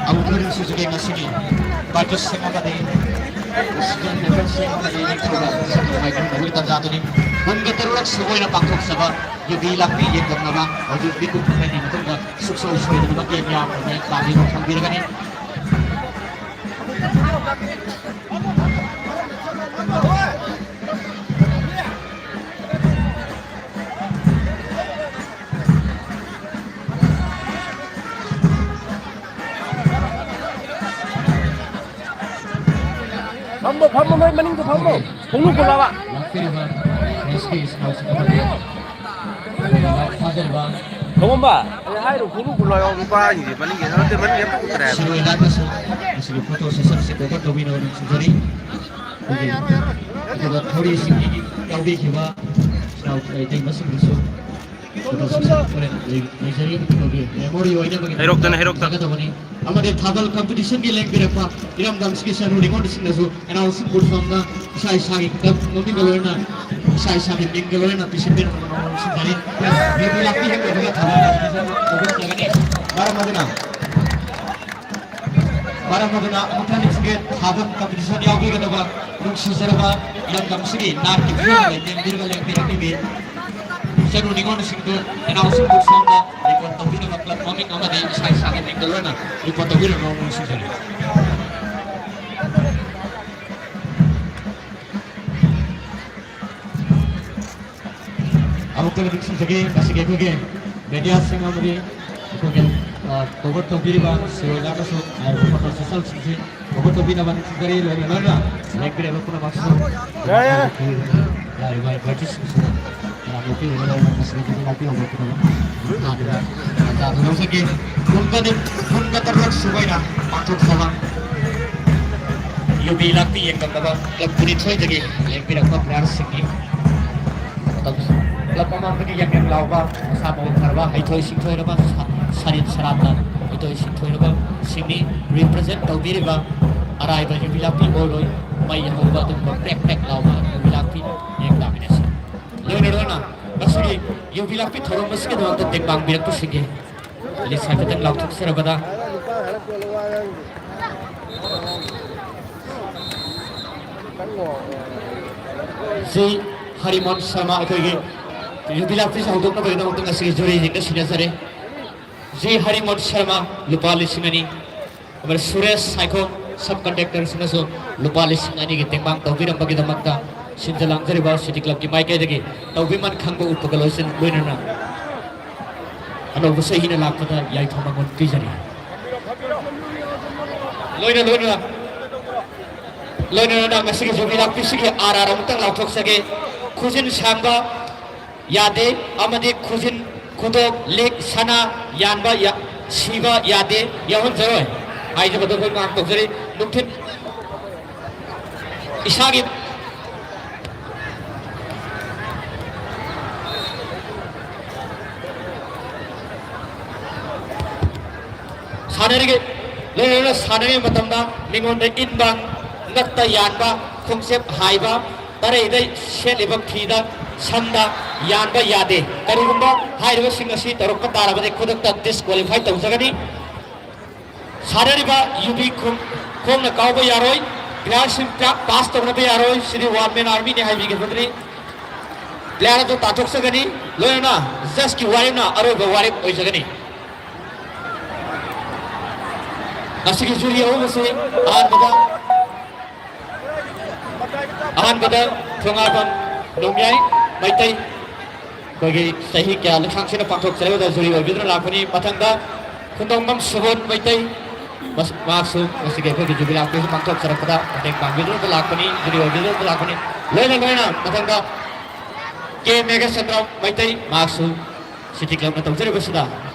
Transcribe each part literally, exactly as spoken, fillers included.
ꯑꯃꯨꯛ ꯍꯟꯅ ꯁꯤꯁꯨ ꯉꯁꯤꯒꯤ ꯄꯥꯔꯇꯤꯁꯤꯄꯦꯟ ꯑꯃꯗꯤ ꯁꯤꯖꯟ ꯃꯦꯝꯕꯔꯁꯤꯡ ꯑꯃꯗꯤ ꯅꯤꯡꯊꯧꯒ ꯅꯨꯡꯉꯥꯏꯕ ꯇꯥꯟꯖꯥꯗꯨꯅꯤ꯫ ꯄꯨꯡ ꯇꯔꯨꯛ ꯁꯨꯕ ꯑꯣꯏꯅ ꯄꯥꯡꯊꯣꯛꯆꯕ ꯌꯨꯕꯤ ꯂꯥꯛꯄꯤ ꯌꯦꯡꯗꯝꯅꯕ ꯍꯧꯖꯤꯛ ꯃꯤꯀꯨꯞ ꯈꯔꯒꯤ ꯃꯇꯨꯡꯗ ꯁꯨꯛꯁꯣꯏ ꯁꯣꯏꯗꯅꯃꯛꯀꯤ ꯃꯤꯌꯥꯝꯅ ꯃꯌꯦꯛ ꯇꯥꯕꯤꯕ ꯐꯪꯕꯤꯔꯒꯅꯤ꯫ ꯐꯝꯃꯣ, ꯐꯝꯃꯣ, ꯅꯣꯏ ꯃꯅꯤꯡꯗ ꯐꯝꯃꯣ꯫ ꯈꯣꯡꯎꯞ ꯄꯨꯜꯂꯕ? ꯂꯥꯛꯄꯤꯔꯤꯕ ꯉꯁꯤꯒꯤ ꯁꯅꯥꯎꯁꯤꯠ ꯑꯃꯗꯤ ꯊꯥꯖꯔꯤꯕ ꯇꯣꯝꯕ, ꯑꯩ ꯍꯥꯏꯔꯣ, ꯈꯣꯡꯎꯞ ꯄꯨꯜꯂꯣ ꯍꯥꯏꯌꯣ, ꯅꯨꯄꯥꯒꯤꯁꯦ ꯃꯅꯤꯡꯒꯤ, ꯅꯠꯇꯦ, ꯃꯅꯤꯡꯒꯤ ꯑꯝꯇ ꯄꯨꯗ꯭ꯔꯦ ꯍꯥꯏꯕ꯫ ꯁꯤꯔꯣꯏ ꯂꯥꯠꯄꯁꯨ ꯉꯁꯤꯒꯤ ꯐꯣꯇꯣ ꯁꯦꯁꯟꯁꯤ ꯀꯣꯚꯔ ꯇꯧꯕꯤꯅꯕ ꯅꯤꯡꯁꯤꯡꯖꯔꯤ꯫ ꯑꯩꯈꯣꯏꯒꯤ ꯑꯗꯨꯒ ꯊꯧꯔꯤꯁꯤꯡꯒꯤ ꯌꯥꯎꯕꯤꯈꯤꯕ ꯁꯅꯥꯎ ꯏꯇꯩꯃꯁꯤꯡꯗꯨꯁꯨ ꯐꯣꯇꯣ ꯁꯦꯁꯟ ꯍꯣꯔꯦꯟ ꯂꯩ-, ꯂꯩꯖꯔꯤ꯫ ꯑꯩꯈꯣꯏꯒꯤ ꯃꯦꯃꯣꯔꯤ ꯑꯣꯏꯅꯕꯒꯤꯗꯃꯛ ꯍꯩꯔꯣꯛꯇꯅ, ꯍꯩꯔꯣꯛꯇ꯫ ꯐꯖꯒꯗꯕꯅꯤ꯫ ꯑꯃꯗꯤ ꯊꯥꯕꯜ ꯀꯝꯄꯤꯇꯤꯁꯟꯒꯤ ꯂꯦꯡꯕꯤꯔꯛꯄ ꯏꯔꯝꯗꯝꯁꯤꯒꯤ ꯁꯅꯨ ꯅꯤꯉꯣꯜꯁꯤꯡꯅꯁꯨ ꯑꯦꯅꯥꯎꯟꯁꯤꯡ ꯕꯣꯔꯗ ꯁꯣꯝꯗ ꯏꯁꯥ ꯏꯁꯥꯒꯤ ꯀ꯭ꯂꯕ ꯃꯃꯤꯡꯒ ꯂꯣꯏꯅ, ꯏꯁꯥ ꯏꯁꯥꯒꯤ ꯃꯤꯡꯒ ꯂꯣꯏꯅ ꯄꯤꯁꯤꯟꯕꯤꯔꯛꯄ ꯃꯔꯝ ꯁꯤꯟꯖꯔꯤ꯫ ꯃꯤꯕꯨ ꯂꯥꯛꯄꯤ ꯍꯦꯛ ꯂꯣꯏꯕꯒ ꯊꯥꯕꯜ ꯀꯝꯄꯤꯇꯤꯁꯟ ꯍꯧꯒꯠꯆꯒꯅꯤ꯫ ꯃꯔꯝ ꯑꯗꯨꯅ, ꯃꯔꯝ ꯑꯗꯨꯅ ꯑꯃꯨꯛ ꯍꯟꯅ ꯅꯤꯡꯁꯤꯡꯒꯦ, ꯊꯥꯕꯜ ꯀꯝꯄꯤꯇꯤꯁꯟ ꯌꯥꯎꯕꯤꯒꯗꯕ ꯅꯨꯡꯁꯤꯖꯔꯕ ꯏꯔꯝꯗꯝꯁꯤꯒꯤ ꯅꯥꯠꯀꯤ ꯐꯤꯖꯣꯜ ꯂꯩꯇꯦꯡꯕꯤꯔꯒ ꯂꯦꯡꯕꯤꯔꯛꯂꯤꯕꯤ ꯆꯅꯨ ꯅꯤꯉꯣꯜꯁꯤꯡꯗꯨ ꯑꯦꯅꯥꯎꯟꯁꯤꯡꯕꯨ ꯁꯣꯝꯗ ꯔꯤꯄꯣꯔꯠ ꯇꯧꯕꯤꯅꯕ ꯀ꯭ꯂꯕ ꯃꯃꯤꯡ ꯑꯃꯗꯤ ꯏꯁꯥ ꯏꯁꯥꯒꯤ ꯃꯤꯡꯗ ꯂꯣꯏꯅ ꯔꯤꯄꯣꯔꯠ ꯇꯧꯕꯤꯅꯕ ꯅꯤꯡꯁꯤꯡꯖꯔꯤ꯫ ꯑꯃꯨꯛꯇꯪ ꯅꯤꯡꯁꯤꯡꯖꯒꯦ, ꯉꯁꯤꯒꯤ ꯑꯩꯈꯣꯏꯒꯤ ꯃꯦꯗꯤꯌꯥꯁꯤꯡ ꯑꯃꯗꯤ ꯑꯩꯈꯣꯏꯒꯤ, ꯑ, ꯀꯣꯚꯔ ꯇꯧꯕꯤꯔꯤꯕ ꯁꯤꯔꯣꯏ ꯂꯥꯠꯄꯁꯨ ꯍꯥꯏꯔꯤꯕ ꯐꯣꯇꯣ ꯁꯦꯁꯟꯁꯤꯡꯁꯤ ꯀꯣꯚꯔ ꯇꯧꯕꯤꯅꯕ ꯅꯤꯡꯁꯤꯡꯖꯔꯤ꯫ ꯂꯣꯏꯅ ꯂꯣꯏꯅ ꯂꯦꯡꯕꯤꯔꯤꯕ ꯄꯨꯝꯅꯃꯛꯁꯨ ꯌꯥꯏ, ꯌꯥꯏ꯫ ꯂꯥꯛꯂꯤꯕ ꯑꯦꯗꯚꯔꯇꯤꯁꯁꯤꯡꯁꯤꯗ ꯀꯅꯥ ꯅꯣꯛꯄꯤꯔꯤꯕꯅꯣ ꯍꯥꯏꯕ ꯃꯁꯤꯗ ꯑꯗꯨꯝ ꯉꯥꯛꯄꯤꯍꯧꯕ ꯄꯨꯝꯅꯃꯛ ꯇꯥꯟꯖꯥꯗꯨ ꯂꯧꯖꯒꯦ꯫ ꯄꯨꯡ ꯀꯅꯤ-, ꯄꯨꯡ ꯇꯔꯨꯛ ꯁꯨꯕ ꯑꯣꯏꯅ ꯄꯥꯡꯊꯣꯛꯆꯕ ꯌꯨꯕꯤ ꯂꯥꯛꯄꯤ ꯌꯦꯡꯗꯝꯅꯕ ꯀ꯭ꯂꯕ ꯀꯨꯟꯅꯤꯊꯣꯏꯗꯒꯤ ꯂꯦꯡꯕꯤꯔꯛꯄ ꯄ꯭ꯂꯦꯌꯔꯁꯤꯡꯒꯤ ꯃꯇꯧ ꯀ꯭ꯂꯕ ꯃꯃꯥꯡꯗꯒꯤ ꯌꯥꯝ ꯌꯥꯝ ꯂꯥꯎꯕ, ꯃꯁꯥ ꯃꯎ ꯐꯔꯕ, ꯍꯩꯊꯣꯏ ꯁꯤꯡꯊꯣꯏꯔꯕ ꯁ-, ꯁꯔꯤꯠ ꯁꯔꯥꯠꯇ ꯇꯣꯏ ꯁꯤꯟꯊꯣꯏꯔꯕ ꯁꯤꯡꯅꯤ꯫ Represent ꯇꯧꯕꯤꯔꯤꯕ ꯑꯔꯥꯏꯕ ꯌꯨꯕꯤ ꯂꯥꯛꯄꯤ ꯑꯣꯏꯔꯣꯏ꯫ ꯃꯩ ꯍꯧꯕ ꯑꯗꯨꯒꯨꯝꯕ ꯄ꯭ꯔꯦꯛ ꯄ꯭ꯔꯦꯛ ꯂꯥꯎꯕ ꯌꯨꯕꯤ ꯂꯥꯛꯄꯤ ꯃꯤꯌꯦꯡ ꯇꯥꯃꯤꯟꯅꯁꯤ꯫ ꯂꯣꯏꯅ ꯂꯣꯏꯅ ꯉꯁꯤꯒꯤ ꯌꯨꯕꯤ ꯂꯥꯛꯄꯤ ꯊꯧꯔꯝ ꯑꯁꯤꯒꯤꯗꯃꯛꯇ ꯇꯦꯡꯕꯥꯡꯕꯤꯔꯛꯄꯁꯤꯡꯒꯤ ꯂꯤꯁ ꯍꯥꯏꯐꯦꯠꯇꯪ ꯂꯥꯎꯊꯣꯛꯆꯔꯕꯗ, ꯁꯤ ꯍꯔꯤꯃꯣꯟ ꯁꯔꯃ ꯑꯩꯈꯣꯏꯒꯤ ꯌꯨꯕꯤ ꯂꯥꯛꯄꯤꯁꯤ ꯍꯧꯗꯣꯛꯅꯕꯒꯤꯗꯃꯛꯇ ꯉꯁꯤꯒꯤ ꯖꯨꯔꯤꯁꯤꯡꯗ ꯁꯤꯟꯅꯖꯔꯦ꯫ ꯖꯤ ꯍꯔꯤꯃꯣꯟ ꯁꯔꯃ ꯂꯨꯄꯥ ꯂꯤꯁꯤꯡ ꯑꯅꯤ, ꯑꯃꯗꯤ ꯁꯨꯔꯦꯁ ꯁꯥꯏꯈꯣꯝ ꯁꯕ ꯀꯟꯗꯛꯇꯔꯁꯤꯅꯁꯨ ꯂꯨꯄꯥ ꯂꯤꯁꯤꯡ ꯑꯅꯤꯒꯤ ꯇꯦꯡꯕꯥꯡ ꯇꯧꯕꯤꯔꯝꯕꯒꯤꯗꯃꯛꯇ ꯁꯤꯟꯖ ꯂꯥꯡꯖꯔꯤꯕ ꯁꯤꯇꯤ ꯀ꯭ꯂꯕꯀꯤ ꯃꯥꯏꯀꯩꯗꯒꯤ ꯇꯧꯕꯤꯃꯜ ꯈꯪꯕ ꯎꯠꯄꯒ ꯂꯣꯏꯁꯤꯟ-, ꯂꯣꯏꯅꯅ ꯑꯅꯧꯕ ꯆꯍꯤꯅ ꯂꯥꯛꯄꯗ ꯌꯥꯏꯐ ꯃꯉꯣꯟ ꯄꯤꯖꯔꯤ꯫ ꯂꯣꯏꯅ ꯂꯣꯏꯅꯅ, ꯂꯣꯏꯅꯅ ꯉꯁꯤꯒꯤ ꯌꯨꯕꯤ ꯂꯥꯛꯄꯤꯁꯤꯒꯤ ꯑꯥꯔ ꯑꯥꯔ ꯑꯃꯨꯛꯇꯪ ꯂꯥꯎꯊꯣꯛꯆꯒꯦ꯫ ꯈꯨꯖꯤꯟ ꯁꯥꯡꯕ ꯌꯥꯗꯦ, ꯑꯃꯗꯤ ꯈꯨꯖꯤꯟ, ꯈꯨꯗꯣꯞ, ꯂꯤꯛ, ꯁꯅꯥ ꯌꯥꯟꯕ ꯌꯥ-, ꯁꯤꯕ ꯌꯥꯗꯦ, ꯌꯥꯎꯍꯟꯖꯔꯣꯏ ꯍꯥꯏꯖꯕꯗꯣ ꯑꯩꯈꯣꯏ ꯉꯥꯛ ꯇꯧꯖꯔꯤ꯫ ꯅꯨꯡꯊꯤꯜ ꯏꯁꯥꯒꯤ ꯁꯥꯟꯅꯔꯤꯉꯩ, ꯂꯣꯏꯅ ꯂꯣꯏꯅ ꯁꯥꯟꯅꯔꯤꯉꯩ ꯃꯇꯝꯗ ꯃꯤꯉꯣꯟꯗ ꯏꯟꯕ, ꯉꯛꯇ ꯌꯥꯟꯕ, ꯈꯣꯡꯆꯦꯞ ꯍꯥꯏꯕ, ꯇꯔꯩꯗ ꯁꯦꯠꯂꯤꯕ ꯐꯤꯗ, ꯁꯝꯗ ꯌꯥꯟꯕ ꯌꯥꯗꯦ꯫ ꯀꯔꯤꯒꯨꯝꯕ ꯍꯥꯏꯔꯤꯕꯁꯤꯡ ꯑꯁꯤ ꯇꯧꯔꯛꯄ ꯇꯥꯔꯕꯗꯤ ꯈꯨꯗꯛꯇ disqualify ꯇꯧꯖꯒꯅꯤ꯫ ꯁꯥꯟꯅꯔꯤꯕ ꯌꯨꯕꯤ ꯈꯣꯡ-, ꯈꯣꯡꯅ ꯀꯥꯎꯕ ꯌꯥꯔꯣꯏ, playerꯁꯤꯡ pass ꯇꯧꯅꯕ ꯌꯥꯔꯣꯏ꯫ ꯁꯤꯗꯤ one man armyꯅꯤ ꯍꯥꯏꯕꯤꯒꯗꯕꯅꯤ꯫ Player ꯑꯗꯨ ꯇꯥꯟꯊꯣꯛꯆꯒꯅꯤ꯫ ꯂꯣꯏꯅꯅ judgeꯀꯤ ꯋꯥꯔꯦꯞꯅ ꯑꯔꯣꯏꯕ ꯋꯥꯔꯦꯞ ꯑꯣꯏꯖꯒꯅꯤ꯫ ꯉꯁꯤꯒꯤ ꯖꯨꯔꯤ ꯑꯍꯨꯝ ꯑꯁꯤ ꯑꯍꯥꯟꯕꯗ, ꯑꯍꯥꯟꯕꯗ ꯊꯣꯉꯥꯕꯝ ꯅꯣꯡꯌꯥꯏ ꯃꯩꯇꯩ, ꯑꯩꯈꯣꯏꯒꯤ ꯆꯍꯤ ꯀꯌꯥ ꯂꯩꯁꯥꯡꯁꯤꯟꯅ ꯄꯥꯡꯊꯣꯛꯆꯔꯕꯗ ꯖꯨꯔꯤ ꯑꯣꯏꯕꯤꯗꯨꯅ ꯂꯥꯛꯄꯅꯤ꯫ ꯃꯊꯪꯗ ꯈꯨꯟꯗꯣꯡꯕꯝ ꯁꯨꯕꯣꯟ ꯃꯩꯇꯩ, ꯃꯁ-, ꯃꯍꯥꯛꯁꯨ ꯉꯁꯤꯒꯤ ꯑꯩꯈꯣꯏꯒꯤ ꯖꯨꯕꯤꯂꯤ ꯂꯥꯛꯄꯒꯤ ꯄꯥꯡꯊꯣꯛꯆꯔꯛꯄꯗ ꯃꯇꯦꯡ ꯄꯥꯡꯕꯤꯗꯨꯅ ꯂꯥꯛꯄꯅꯤ, ꯖꯨꯔꯤ ꯑꯣꯏꯕꯤꯗꯨꯅ ꯂꯥꯛꯄꯅꯤ꯫ ꯂꯣꯏꯅ ꯂꯣꯏꯅ ꯃꯊꯪꯗ ꯀꯦ ꯃꯦꯘꯆꯟꯗ꯭ꯔ ꯃꯩꯇꯩ, ꯃꯍꯥꯛꯁꯨ ꯁꯤꯇꯤ ꯀ꯭ꯂꯕꯅ ꯇꯧꯖꯔꯤꯕꯁꯤꯗ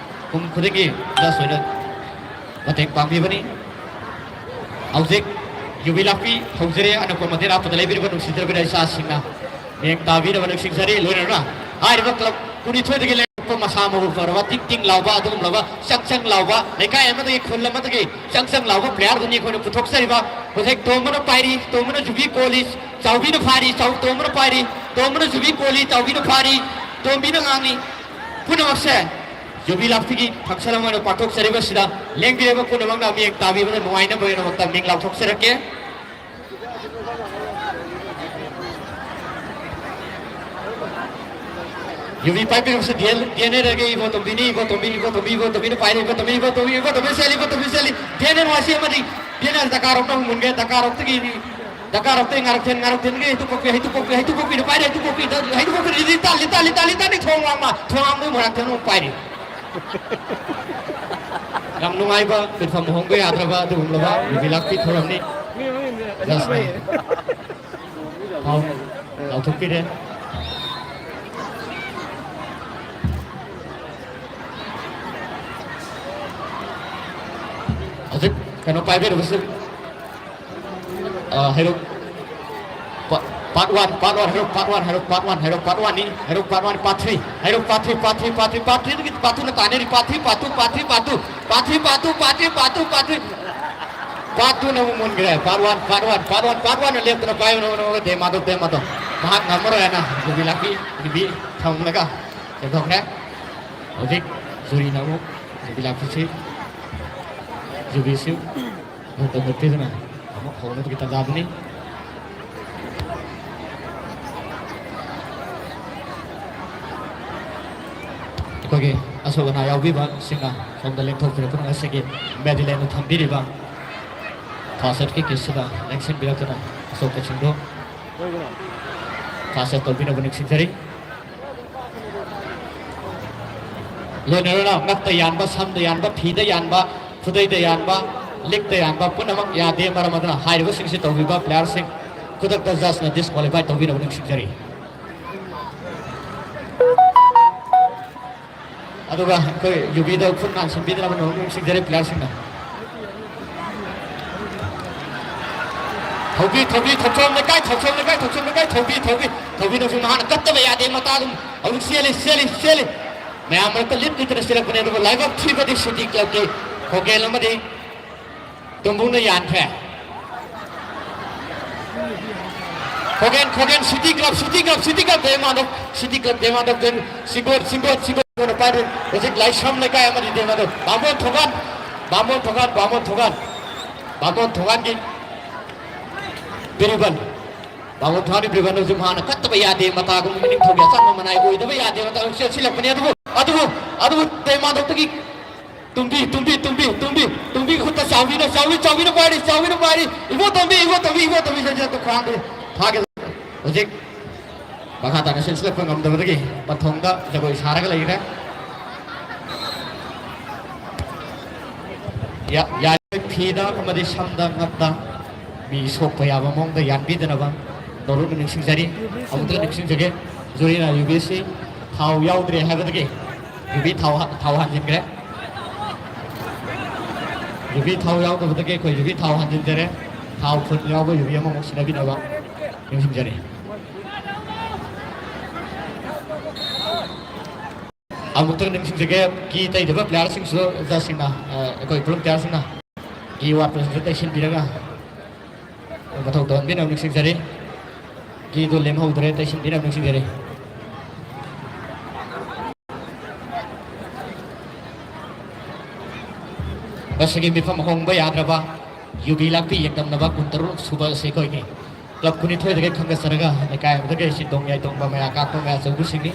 ꯀꯨꯝ ꯈꯨꯗꯤꯡꯒꯤ just ꯑꯣꯏꯅ ꯃꯇꯦꯡ ꯄꯥꯡꯕꯤꯕꯅꯤ꯫ ꯍꯧꯖꯤꯛ ꯌꯨꯕꯤ ꯂꯥꯛꯄꯤ ꯍꯧꯖꯔꯦ꯫ ꯑꯅꯛꯄ ꯃꯟꯗꯤꯔ ꯑꯔꯥꯞꯄꯗ ꯂꯩꯕꯤꯔꯤꯕ ꯅꯨꯡꯁꯤꯖꯔꯕ ꯏꯆꯥꯁꯤꯡꯅ ꯃꯤꯠꯌꯦꯡ ꯇꯥꯕꯤꯅꯕ ꯅꯤꯡꯁꯤꯡꯖꯔꯤ꯫ ꯂꯣꯏꯅꯅ ꯍꯥꯏꯔꯤꯕ ꯀ꯭ꯂꯕ ꯀꯨꯟꯅꯤꯊꯣꯏꯗꯒꯤ ꯂꯩ꯫ ꯃꯁꯥ ꯃꯎ ꯐꯔꯕ, ꯇꯤꯡ ꯇꯤꯡ ꯂꯥꯎꯕ, ꯑꯗꯨꯒꯨꯝꯂꯕ ꯆꯪ ꯆꯪ ꯂꯥꯎꯕ, ꯂꯩꯀꯥꯏ ꯑꯃꯗꯒꯤ, ꯈꯨꯜ ꯑꯃꯗꯒꯤ ꯆꯪ ꯆꯪ ꯂꯥꯎꯕ player ꯗꯨꯅꯤ ꯑꯩꯈꯣꯏꯅ ꯄꯨꯊꯣꯛꯆꯔꯤꯕ꯫ ꯍꯧꯖꯤꯛ ꯇꯣꯝꯕꯅ ꯄꯥꯏꯔꯤ, ꯇꯣꯝꯕꯅ ꯖꯨꯕꯤ ꯀꯣꯜꯂꯤ, ꯆꯥꯎꯕꯤꯅ ꯐꯥꯔꯤ, ꯆꯥꯎ-, ꯇꯣꯝꯕꯅ ꯄꯥꯏꯔꯤ, ꯇꯣꯝꯕꯅ ꯖꯨꯕꯤ ꯀꯣꯜꯂꯤ, ꯆꯥꯎꯕꯤꯅ ꯐꯥꯔꯤ, ꯇꯣꯝꯕꯤꯅ ꯉꯥꯡꯉꯤ꯫ ꯄꯨꯝꯅꯃꯛꯁꯦ ꯌꯨꯕꯤ ꯂꯥꯛꯄꯤꯒꯤ function ꯑꯃ ꯑꯣꯏꯅ ꯄꯥꯡꯊꯣꯛꯆꯔꯤꯕꯁꯤꯗ ꯂꯦꯡꯕꯤꯔꯕ ꯄꯨꯝꯅꯃꯛꯅ ꯃꯤꯠꯌꯦꯡ ꯇꯥꯕꯤꯕꯗ ꯅꯨꯡꯉꯥꯏꯅꯕꯒꯤꯗꯃꯛꯇ ꯃꯤꯡ ꯂꯥꯎꯊꯣꯛꯆꯔꯛꯀꯦ꯫ ꯌꯨꯕꯤ ꯄꯥꯏꯕꯤꯔꯛꯄꯁꯤ ꯗꯤ ꯑꯦꯟ ꯑꯦꯗꯒꯤ ꯏꯕꯣ ꯇꯣꯝꯕꯤꯅꯤ, ꯏꯕꯣ ꯇꯣꯝꯕꯤ, ꯏꯕꯣ ꯇꯣꯝꯕꯤ, ꯏꯕꯣ ꯇꯣꯝꯕꯤ ꯄꯥꯏꯔꯦ, ꯏꯕꯣ ꯇꯣꯝꯕꯤ, ꯏꯕꯣ ꯇꯣꯝꯕꯤ, ꯏꯕꯣ ꯇꯣꯝꯕꯤ ꯆꯦꯜꯂꯤ, ꯏꯕꯣ ꯇꯣꯝꯕꯤ ꯆꯦꯜꯂꯤ꯫ ꯗꯤ ꯑꯦꯟ ꯑꯦ ꯋꯥꯁꯤ ꯑꯃꯗꯤ ꯗꯤ ꯑꯦꯟ ꯑꯦ ꯗꯀꯥꯔꯣꯛꯇ ꯑꯃꯨꯛ ꯃꯨꯟꯒꯦ, ꯗꯀꯥꯔꯣꯛꯇꯒꯤ, ꯗꯀꯥꯔꯣꯛꯇꯒꯤ ꯉꯥꯔꯛꯊꯦꯟ, ꯉꯥꯔꯛꯊꯦꯟꯒꯤ ꯍꯩꯇꯨꯞꯄꯣꯛꯄꯤ, ꯍꯩꯇꯨꯞꯄꯣꯛꯄꯤ, ꯍꯩꯇꯨꯞꯄꯣꯛꯄꯤꯅ ꯄꯥꯏꯔꯦ, ꯍꯩꯇꯨꯞꯄꯣꯛꯄꯤ, ꯍꯩꯇꯨꯞꯄꯣꯛꯄꯤꯅ ꯂꯤꯇꯥ, ꯂꯤꯇꯥ, ꯂꯤꯇꯥ, ꯂꯤꯇꯥꯅꯤ ꯊꯣꯡ ꯋꯥꯡꯃ, ꯊꯣꯡ ꯋꯥꯡꯃꯒꯤ ꯃꯣꯏꯔꯥꯡꯊꯦꯝꯅ ꯑꯃꯨꯛ ꯄꯥꯏꯔꯤ꯫ ꯌꯥꯝ ꯅꯨꯡꯉꯥꯏꯕ ꯁꯤꯟꯐꯝ ꯍꯣꯡꯕ ꯌꯥꯗ꯭ꯔꯕ ꯑꯗꯨꯒꯨꯝꯂꯕ ꯌꯨꯕꯤ ꯂꯥꯛꯄꯤ ꯊꯧꯔꯝꯅꯤ꯫ ꯖꯁꯅ ꯐꯥꯎ ꯂꯥꯎꯊꯣꯛꯄꯤꯔꯦ꯫ ꯍꯧꯖꯤꯛ ꯀꯩꯅꯣ ꯄꯥꯏꯕꯤꯔꯕꯁꯤ ꯑ, ꯍꯩꯔꯣꯛ ꯄꯥ-, part one, part one, ꯍꯩꯔꯣꯛ part one, ꯍꯩꯔꯣꯛ part one, ꯍꯩꯔꯣꯛ part one ꯅꯤ, ꯍꯩꯔꯣꯛ part one, part three, ꯍꯩꯔꯣꯛ part three, part three, part three, part three, ꯑꯗꯨꯒꯤ part two ꯅ ꯇꯥꯟꯅꯔꯤ, part three, part two, part three, part two, part three, part two, part three, part two, part three, part two ꯅ ꯑꯃꯨꯛ ꯃꯨꯟꯈ꯭ꯔꯦ꯫ Part one, part one, part one, part one ꯅ ꯂꯦꯞꯇꯅ ꯄꯥꯏꯌꯨ, ꯅꯣ, ꯅꯣ, ꯗꯦ ꯃꯥꯗꯣ, ꯗꯦ ꯃꯥꯗꯣ꯫ ꯃꯍꯥꯛ ꯉꯝꯃꯔꯣꯏ ꯍꯥꯏꯅ ꯌꯨꯕꯤ ꯂꯥꯛꯄꯤ, ꯌꯨꯕꯤ ꯊꯝꯂꯒ ꯆꯦꯟꯊꯣꯛꯈ꯭ꯔꯦ꯫ ꯍꯧꯖꯤꯛ ꯖꯨꯔꯤꯅ ꯑꯃꯨꯛ ꯌꯨꯕꯤ ꯂꯥꯛꯄꯤꯁꯤ, ꯌꯨꯕꯤꯁꯤ ꯃꯇꯝ ꯅꯠꯇꯦꯗꯅ ꯑꯃꯨꯛ ꯍꯧꯅꯕꯒꯤ ꯇꯥꯟꯖꯥꯗꯨꯅꯤ꯫ ꯑꯩꯈꯣꯏꯒꯤ ꯑꯁꯣꯛ ꯑꯅꯥ ꯌꯥꯎꯕꯤꯕꯁꯤꯡꯅ ꯁꯣꯝꯗ ꯂꯦꯡꯊꯣꯛꯄꯤꯔꯛꯇꯨꯅ ꯉꯁꯤꯒꯤ ꯃꯦꯗꯤꯂꯦꯟꯗ ꯊꯝꯕꯤꯔꯤꯕ ꯐꯥꯔꯁ ꯑꯦꯗꯀꯤ ꯀꯤꯠꯁꯤꯗ ꯂꯦꯡꯁꯤꯟꯕꯤꯔꯛꯇꯨꯅ ꯑꯁꯣꯛꯄꯁꯤꯡꯗꯨ ꯐꯥꯔꯁ ꯑꯦꯗ ꯇꯧꯕꯤꯅꯕ ꯅꯤꯡꯁꯤꯡꯖꯔꯤ꯫ ꯂꯣꯏꯅꯅ ꯉꯛꯇ ꯌꯥꯟꯕ, ꯁꯝꯗ ꯌꯥꯟꯕ, ꯐꯤꯗ ꯌꯥꯟꯕ, ꯈꯨꯗꯩꯗ ꯌꯥꯟꯕ, ꯂꯤꯛꯇ ꯌꯥꯟꯕ ꯄꯨꯝꯅꯃꯛ ꯌꯥꯗꯦ꯫ ꯃꯔꯝ ꯑꯗꯨꯅ ꯍꯥꯏꯔꯤꯕꯁꯤꯡꯁꯤ ꯇꯧꯕꯤꯕ ꯄ꯭ꯂꯦꯌꯔꯁꯤꯡ ꯈꯨꯗꯛꯇ ꯖꯖꯅ ꯗꯤꯁꯀ꯭ꯋꯥꯂꯤꯐꯥꯏ ꯇꯧꯕꯤꯅꯕ ꯅꯤꯡꯁꯤꯡꯖꯔꯤ꯫ ꯑꯗꯨꯒ ꯑꯩꯈꯣꯏ ꯌꯨꯕꯤꯗ ꯈꯨꯠ ꯅꯥꯟꯁꯤꯟꯕꯤꯗꯅꯕ ꯅꯤꯡꯁꯤꯡꯖꯔꯤ ꯄ꯭ꯂꯦꯌꯔꯁꯤꯡꯅ꯫ ꯊꯧꯕꯤ, ꯊꯧꯕꯤ, ꯊꯧꯆꯣꯝ ꯂꯩꯀꯥꯏ, ꯊꯧꯆꯣꯝ ꯂꯩꯀꯥꯏ, ꯊꯧꯆꯣꯝ ꯂꯩꯀꯥꯏ, ꯊꯧꯕꯤ, ꯊꯧꯕꯤ, ꯊꯧꯕꯤꯗꯁꯨ ꯃꯍꯥꯛꯅ ꯀꯠꯇꯕ ꯌꯥꯗꯦ꯫ ꯃꯇꯥ ꯑꯗꯨꯝ ꯍꯧꯖꯤꯛ ꯆꯦꯜꯂꯤ, ꯆꯦꯜꯂꯤ, ꯆꯦꯜꯂꯤ꯫ ꯃꯌꯥꯝ ꯃꯔꯛꯇ ꯂꯤꯠ ꯂꯤꯠꯇꯅ ꯆꯦꯜꯂꯛꯄꯅꯦ, ꯑꯗꯨꯕꯨ ꯂꯥꯏꯕꯛ ꯊꯤꯕꯗꯤ ꯁꯤꯇꯤ ꯀ꯭ꯂꯕꯀꯤ ꯈꯣꯒꯦꯜ ꯑꯃꯗꯤ ꯇꯨꯝꯕꯨꯡꯅ ꯌꯥꯟꯈ꯭ꯔꯦ꯫ Khogen, Khogen, city club, city club, city club, Demando, city club, Demando, ꯁꯤꯡꯒꯣꯠ, ꯁꯤꯡꯒꯣꯠ, ꯁꯤꯡꯒꯣꯠ, ꯄꯥꯏꯔꯤ꯫ ꯍꯧꯖꯤꯛ ꯂꯥꯏꯁ꯭ꯔꯝ ꯂꯩꯀꯥꯏ ꯑꯃꯗꯤ ꯗꯦꯃꯥꯟꯗꯣ, ꯕꯥꯃꯣꯟ ꯊꯣꯡꯒꯥꯟ, ꯕꯥꯃꯣꯟ ꯊꯣꯡꯒꯥꯟ, ꯕꯥꯃꯣꯟ ꯊꯣꯡꯒꯥꯟ, ꯕꯥꯃꯣꯟ ꯊꯣꯡꯒꯥꯟꯒꯤ ꯕꯤꯔꯤꯕꯟ, ꯕꯥꯃꯣꯟ ꯊꯣꯡꯒꯥꯟꯒꯤ ꯕꯤꯔꯤꯕꯟ ꯍꯧꯖꯤꯛ ꯃꯍꯥꯛꯅ ꯀꯠꯇꯕ ꯌꯥꯗꯦ ꯃꯇꯥꯒꯨꯝ ꯃꯅꯤꯡꯊꯧꯒꯤ ꯑꯆꯝꯕ ꯃꯅꯥꯏ ꯑꯣꯏꯗꯕ ꯌꯥꯗꯦ ꯃꯇꯥꯒꯨꯝ ꯆꯦꯟꯁꯤꯜꯂꯛꯄꯅꯤ꯫ ꯑꯗꯨꯕꯨ, ꯑꯗꯨꯕꯨ, ꯑꯗꯨꯕꯨ ꯗꯦꯃꯥꯟꯗꯣꯛꯇꯒꯤ ꯇꯨꯝꯕꯤ, ꯇꯨꯝꯕꯤ, ꯇꯨꯝꯕꯤ, ꯇꯨꯝꯕꯤ, ꯇꯨꯝꯕꯤ ꯈꯨꯠꯇ ꯆꯥꯎꯕꯤꯅ, ꯆꯥꯎꯕꯤ, ꯆꯥꯎꯕꯤꯅ ꯄꯥꯏꯔꯤ, ꯆꯥꯎꯕꯤꯅ ꯄꯥꯏꯔꯤ꯫ ꯏꯕꯣ ꯇꯣꯝꯕꯤ, ꯏꯕꯣ ꯇꯣꯝꯕꯤ, ꯏꯕꯣ ꯇꯣꯝꯕꯤ, ꯁꯦ, ꯁꯦ, ꯈ꯭ꯋꯥꯡꯗ ꯊꯥꯒꯦ꯫ ꯍꯧꯖꯤꯛ ꯃꯈꯥ ꯇꯥꯅ ꯆꯦꯟꯁꯤꯜꯂꯛꯄ ꯉꯝꯗꯕꯗꯒꯤ ꯃꯊꯣꯡꯗ ꯖꯒꯣꯏ ꯁꯥꯔꯒ ꯂꯩꯈ꯭ꯔꯦ꯫ ꯌꯥ-, ꯌꯥꯔꯤꯕ ꯐꯤꯗ ꯑꯃꯗꯤ ꯁꯝꯗ ꯉꯛꯇ ꯃꯤ ꯁꯣꯛꯄ ꯌꯥꯕ ꯃꯑꯣꯡꯗ ꯌꯥꯟꯕꯤꯗꯅꯕ ꯅꯣꯂꯨꯛꯅ ꯅꯤꯡꯁꯤꯡꯖꯔꯤ꯫ ꯑꯃꯨꯛꯇ ꯅꯤꯡꯁꯤꯡꯖꯒꯦ, ꯖꯨꯔꯤꯅ ꯌꯨꯕꯤꯁꯤ ꯊꯥꯎ ꯌꯥꯎꯗ꯭ꯔꯦ ꯍꯥꯏꯕꯗꯒꯤ ꯌꯨꯕꯤ ꯊꯥꯎ ꯍꯥ-, ꯊꯥꯎ ꯍꯥꯟꯖꯤꯟꯈ꯭ꯔꯦ꯫ ꯌꯨꯕꯤ ꯊꯥꯎ ꯌꯥꯎꯗꯕꯗꯒꯤ ꯑꯩꯈꯣꯏ ꯌꯨꯕꯤ ꯊꯥꯎ ꯍꯥꯟꯖꯤꯟꯖꯔꯦ꯫ ꯊꯥꯎ ꯐꯨꯜ ꯌꯥꯎꯕ ꯌꯨꯕꯤ ꯑꯃꯃꯨꯛ ꯁꯤꯟꯅꯕꯤꯅꯕ ꯅꯤꯡꯁꯤꯡꯖꯔꯤ꯫ ꯑꯃꯨꯛꯇꯪ ꯅꯤꯡꯁꯤꯡꯖꯒꯦ, ꯀꯤ ꯇꯩꯗꯕ ꯄ꯭ꯂꯦꯌꯥꯔꯁꯤꯡꯁꯨ ꯖꯁꯁꯤꯡꯅ, ꯑ, ꯑꯩꯈꯣꯏ ꯄꯨꯂꯞ ꯄ꯭ꯂꯦꯌꯥꯔꯁꯤꯡꯅ ꯀꯤ ꯋꯥꯠꯄꯁꯤꯡꯁꯨ ꯇꯩꯁꯤꯟꯕꯤꯔꯒ ꯃꯊꯧ ꯇꯧꯍꯟꯕꯤꯅꯕ ꯅꯤꯡꯁꯤꯡꯖꯔꯤ꯫ ꯀꯤꯗꯨ ꯂꯦꯝꯍꯧꯗ꯭ꯔꯦ, ꯇꯩꯁꯤꯟꯕꯤꯅꯕ ꯅꯤꯡꯁꯤꯡꯖꯔꯤ꯫ ꯃꯁꯤꯒꯤ ꯃꯤꯐꯝ ꯍꯣꯡꯕ ꯌꯥꯗ꯭ꯔꯕ ꯌꯨꯕꯤ ꯂꯥꯛꯄꯤ ꯌꯦꯡꯗꯝꯅꯕ ꯀꯨꯟꯇꯔꯨꯛ ꯁꯨꯕ ꯑꯁꯤ ꯑꯩꯈꯣꯏꯒꯤ ꯀ꯭ꯂꯕ ꯀꯨꯟꯅꯤꯊꯣꯏꯗꯒꯤ ꯈꯟꯒꯠꯆꯔꯒ ꯂꯩꯀꯥꯏ ꯑꯃꯗꯒꯤ ꯁꯤꯟꯗꯣꯡ ꯌꯥꯏꯗꯣꯡꯕ ꯃꯌꯥ ꯀꯥꯛꯄ ꯃꯌꯥ ꯆꯧꯕꯁꯤꯡꯅꯤ꯫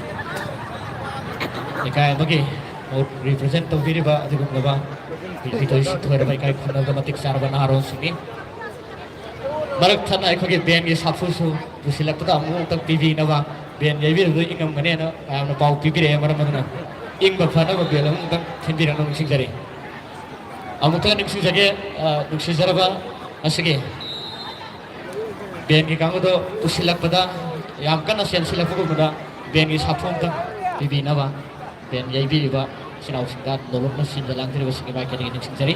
ꯂꯩꯀꯥꯏ ꯑꯃꯒꯤ ꯃꯍꯨꯠ ꯔꯤꯄ꯭ꯔꯖꯦꯟ ꯇꯧꯕꯤꯔꯤꯕ ꯑꯗꯨꯒꯨꯝꯂꯕ ꯀꯨꯟꯅꯤꯊꯣꯏ ꯁꯤꯊꯣꯏꯔꯕ ꯏꯀꯥꯏ ꯈꯨꯝꯅꯕ ꯃꯇꯤꯛ ꯆꯥꯔꯕ ꯅꯍꯥꯔꯣꯜꯁꯤꯡꯅꯤ꯫ ꯃꯔꯛ ꯊꯠꯅ ꯑꯩꯈꯣꯏꯒꯤ ꯕꯦꯟꯒꯤ ꯁꯥꯐꯨꯁꯨ ꯄꯨꯁꯤꯜꯂꯛꯄꯗ ꯑꯃꯨꯛ ꯑꯃꯨꯛꯇꯪ ꯄꯤꯕꯤꯅꯕ, ꯕꯦꯟ ꯌꯩꯕꯤꯔꯕꯗꯨ ꯏꯪꯉꯝꯒꯅꯦꯅ ꯃꯌꯥꯝꯅ ꯄꯥꯎ ꯄꯤꯕꯤꯔꯛꯑꯦ꯫ ꯃꯔꯝ ꯑꯗꯨꯅ ꯏꯪꯕ ꯐꯅꯕ ꯕꯦꯟ ꯑꯃꯨꯛꯇꯪ ꯊꯤꯟꯕꯤꯔꯛꯅꯕ ꯅꯤꯡꯁꯤꯡꯖꯔꯤ꯫ ꯑꯃꯨꯛꯇꯪ ꯅꯤꯡꯁꯤꯡꯖꯒꯦ, ꯑ, ꯅꯨꯡꯁꯤꯖꯔꯕ ꯉꯁꯤꯒꯤ ꯕꯦꯟꯒꯤ ꯀꯥꯡꯕꯨꯗꯣ ꯄꯨꯁꯤꯜꯂꯛꯄꯗ ꯌꯥꯝ ꯀꯟꯅ ꯆꯦꯟꯁꯤꯜꯂꯛꯄꯒꯨꯝꯕꯗ ꯕꯦꯟꯒꯤ ꯁꯥꯐꯨ ꯑꯃꯇꯪ ꯄꯤꯕꯤꯅꯕ꯫ ꯕꯦꯟ ꯌꯩꯕꯤꯔꯤꯕ ꯏꯆꯤꯟ ꯏꯅꯥꯎꯁꯤꯡꯗ ꯅꯣꯂꯨꯛꯅ ꯁꯤꯟꯕ ꯂꯥꯡꯖꯔꯤꯕꯁꯤꯡꯒꯤ ꯃꯥꯏꯀꯩꯗꯒꯤ ꯅꯤꯡꯁꯤꯡꯖꯔꯤ꯫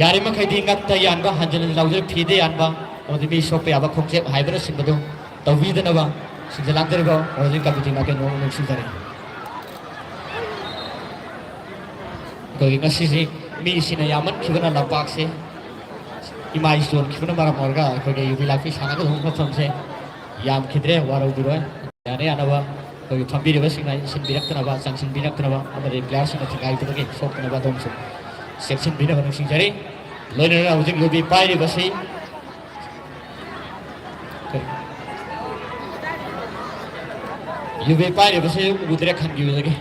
ꯌꯥꯔꯤꯃꯈꯩꯗꯤ ꯉꯛꯇ ꯌꯥꯟꯕ, ꯍꯟꯖꯤꯟ ꯍꯟꯖꯤꯟ ꯂꯥꯎꯖꯔ ꯐꯤꯗ ꯌꯥꯟꯕ, ꯑꯃꯗꯤ ꯃꯤ ꯁꯣꯛꯄ ꯌꯥꯕ ꯈꯣꯡꯆꯦꯞ ꯍꯥꯏꯕꯅꯆꯤꯡꯕꯗꯨ ꯇꯧꯕꯤꯗꯅꯕ ꯁꯤꯡꯖ ꯂꯥꯡꯖꯔꯤꯕ ꯍꯧꯖꯤꯛ ꯀꯃꯤꯇꯤ ꯃꯥꯏꯀꯩ ꯅꯣꯡ ꯅꯨꯡꯁꯤꯖꯔꯤ꯫ ꯑꯩꯈꯣꯏꯒꯤ ꯉꯁꯤꯁꯤ ꯃꯤꯁꯤꯅ ꯌꯥꯝꯃꯟꯈꯤꯕꯅ ꯂꯝꯄꯥꯛꯁꯦ ꯏꯃꯥꯏ ꯆꯣꯟꯈꯤꯕꯅ ꯃꯔꯝ ꯑꯣꯏꯔꯒ ꯑꯩꯈꯣꯏꯒꯤ ꯌꯨꯕꯤ ꯂꯥꯛꯄꯤ ꯁꯥꯟꯅꯒꯗꯧꯕ ꯃꯐꯝꯁꯦ ꯌꯥꯝꯈꯤꯗ꯭ꯔꯦ꯫ ꯋꯥꯔꯧꯕꯤꯔꯣꯏ꯫ ꯌꯥꯅ ꯌꯥꯅꯕ ꯑꯩꯈꯣꯏꯒꯤ ꯐꯝꯕꯤꯔꯤꯕꯁꯤꯡꯅ ꯏꯟꯁꯤꯟꯕꯤꯔꯛꯇꯅꯕ, ꯆꯪꯁꯤꯟꯕꯤꯔꯛꯇꯅꯕ ꯑꯃꯗꯤ ꯄ꯭ꯂꯦꯌꯔꯁꯤꯡꯅ ꯊꯤꯡꯒꯥꯏꯕꯗꯒꯤ ꯁꯣꯛꯇꯅꯕ ꯑꯗꯣꯝꯁꯨ ꯆꯦꯛꯁꯤꯟꯕꯤꯅꯕ ꯅꯤꯡꯁꯤꯡꯖꯔꯤ꯫ ꯂꯣꯏꯅꯅ ꯍꯧꯖꯤꯛ ꯌꯨꯕꯤ ꯄꯥꯏꯔꯤꯕꯁꯤ ꯌꯨꯕꯤ ꯄꯥꯏꯔꯤꯕꯁꯤ ꯎꯗ꯭ꯔꯦ ꯈꯟꯈꯤꯕꯗꯒꯤ꯫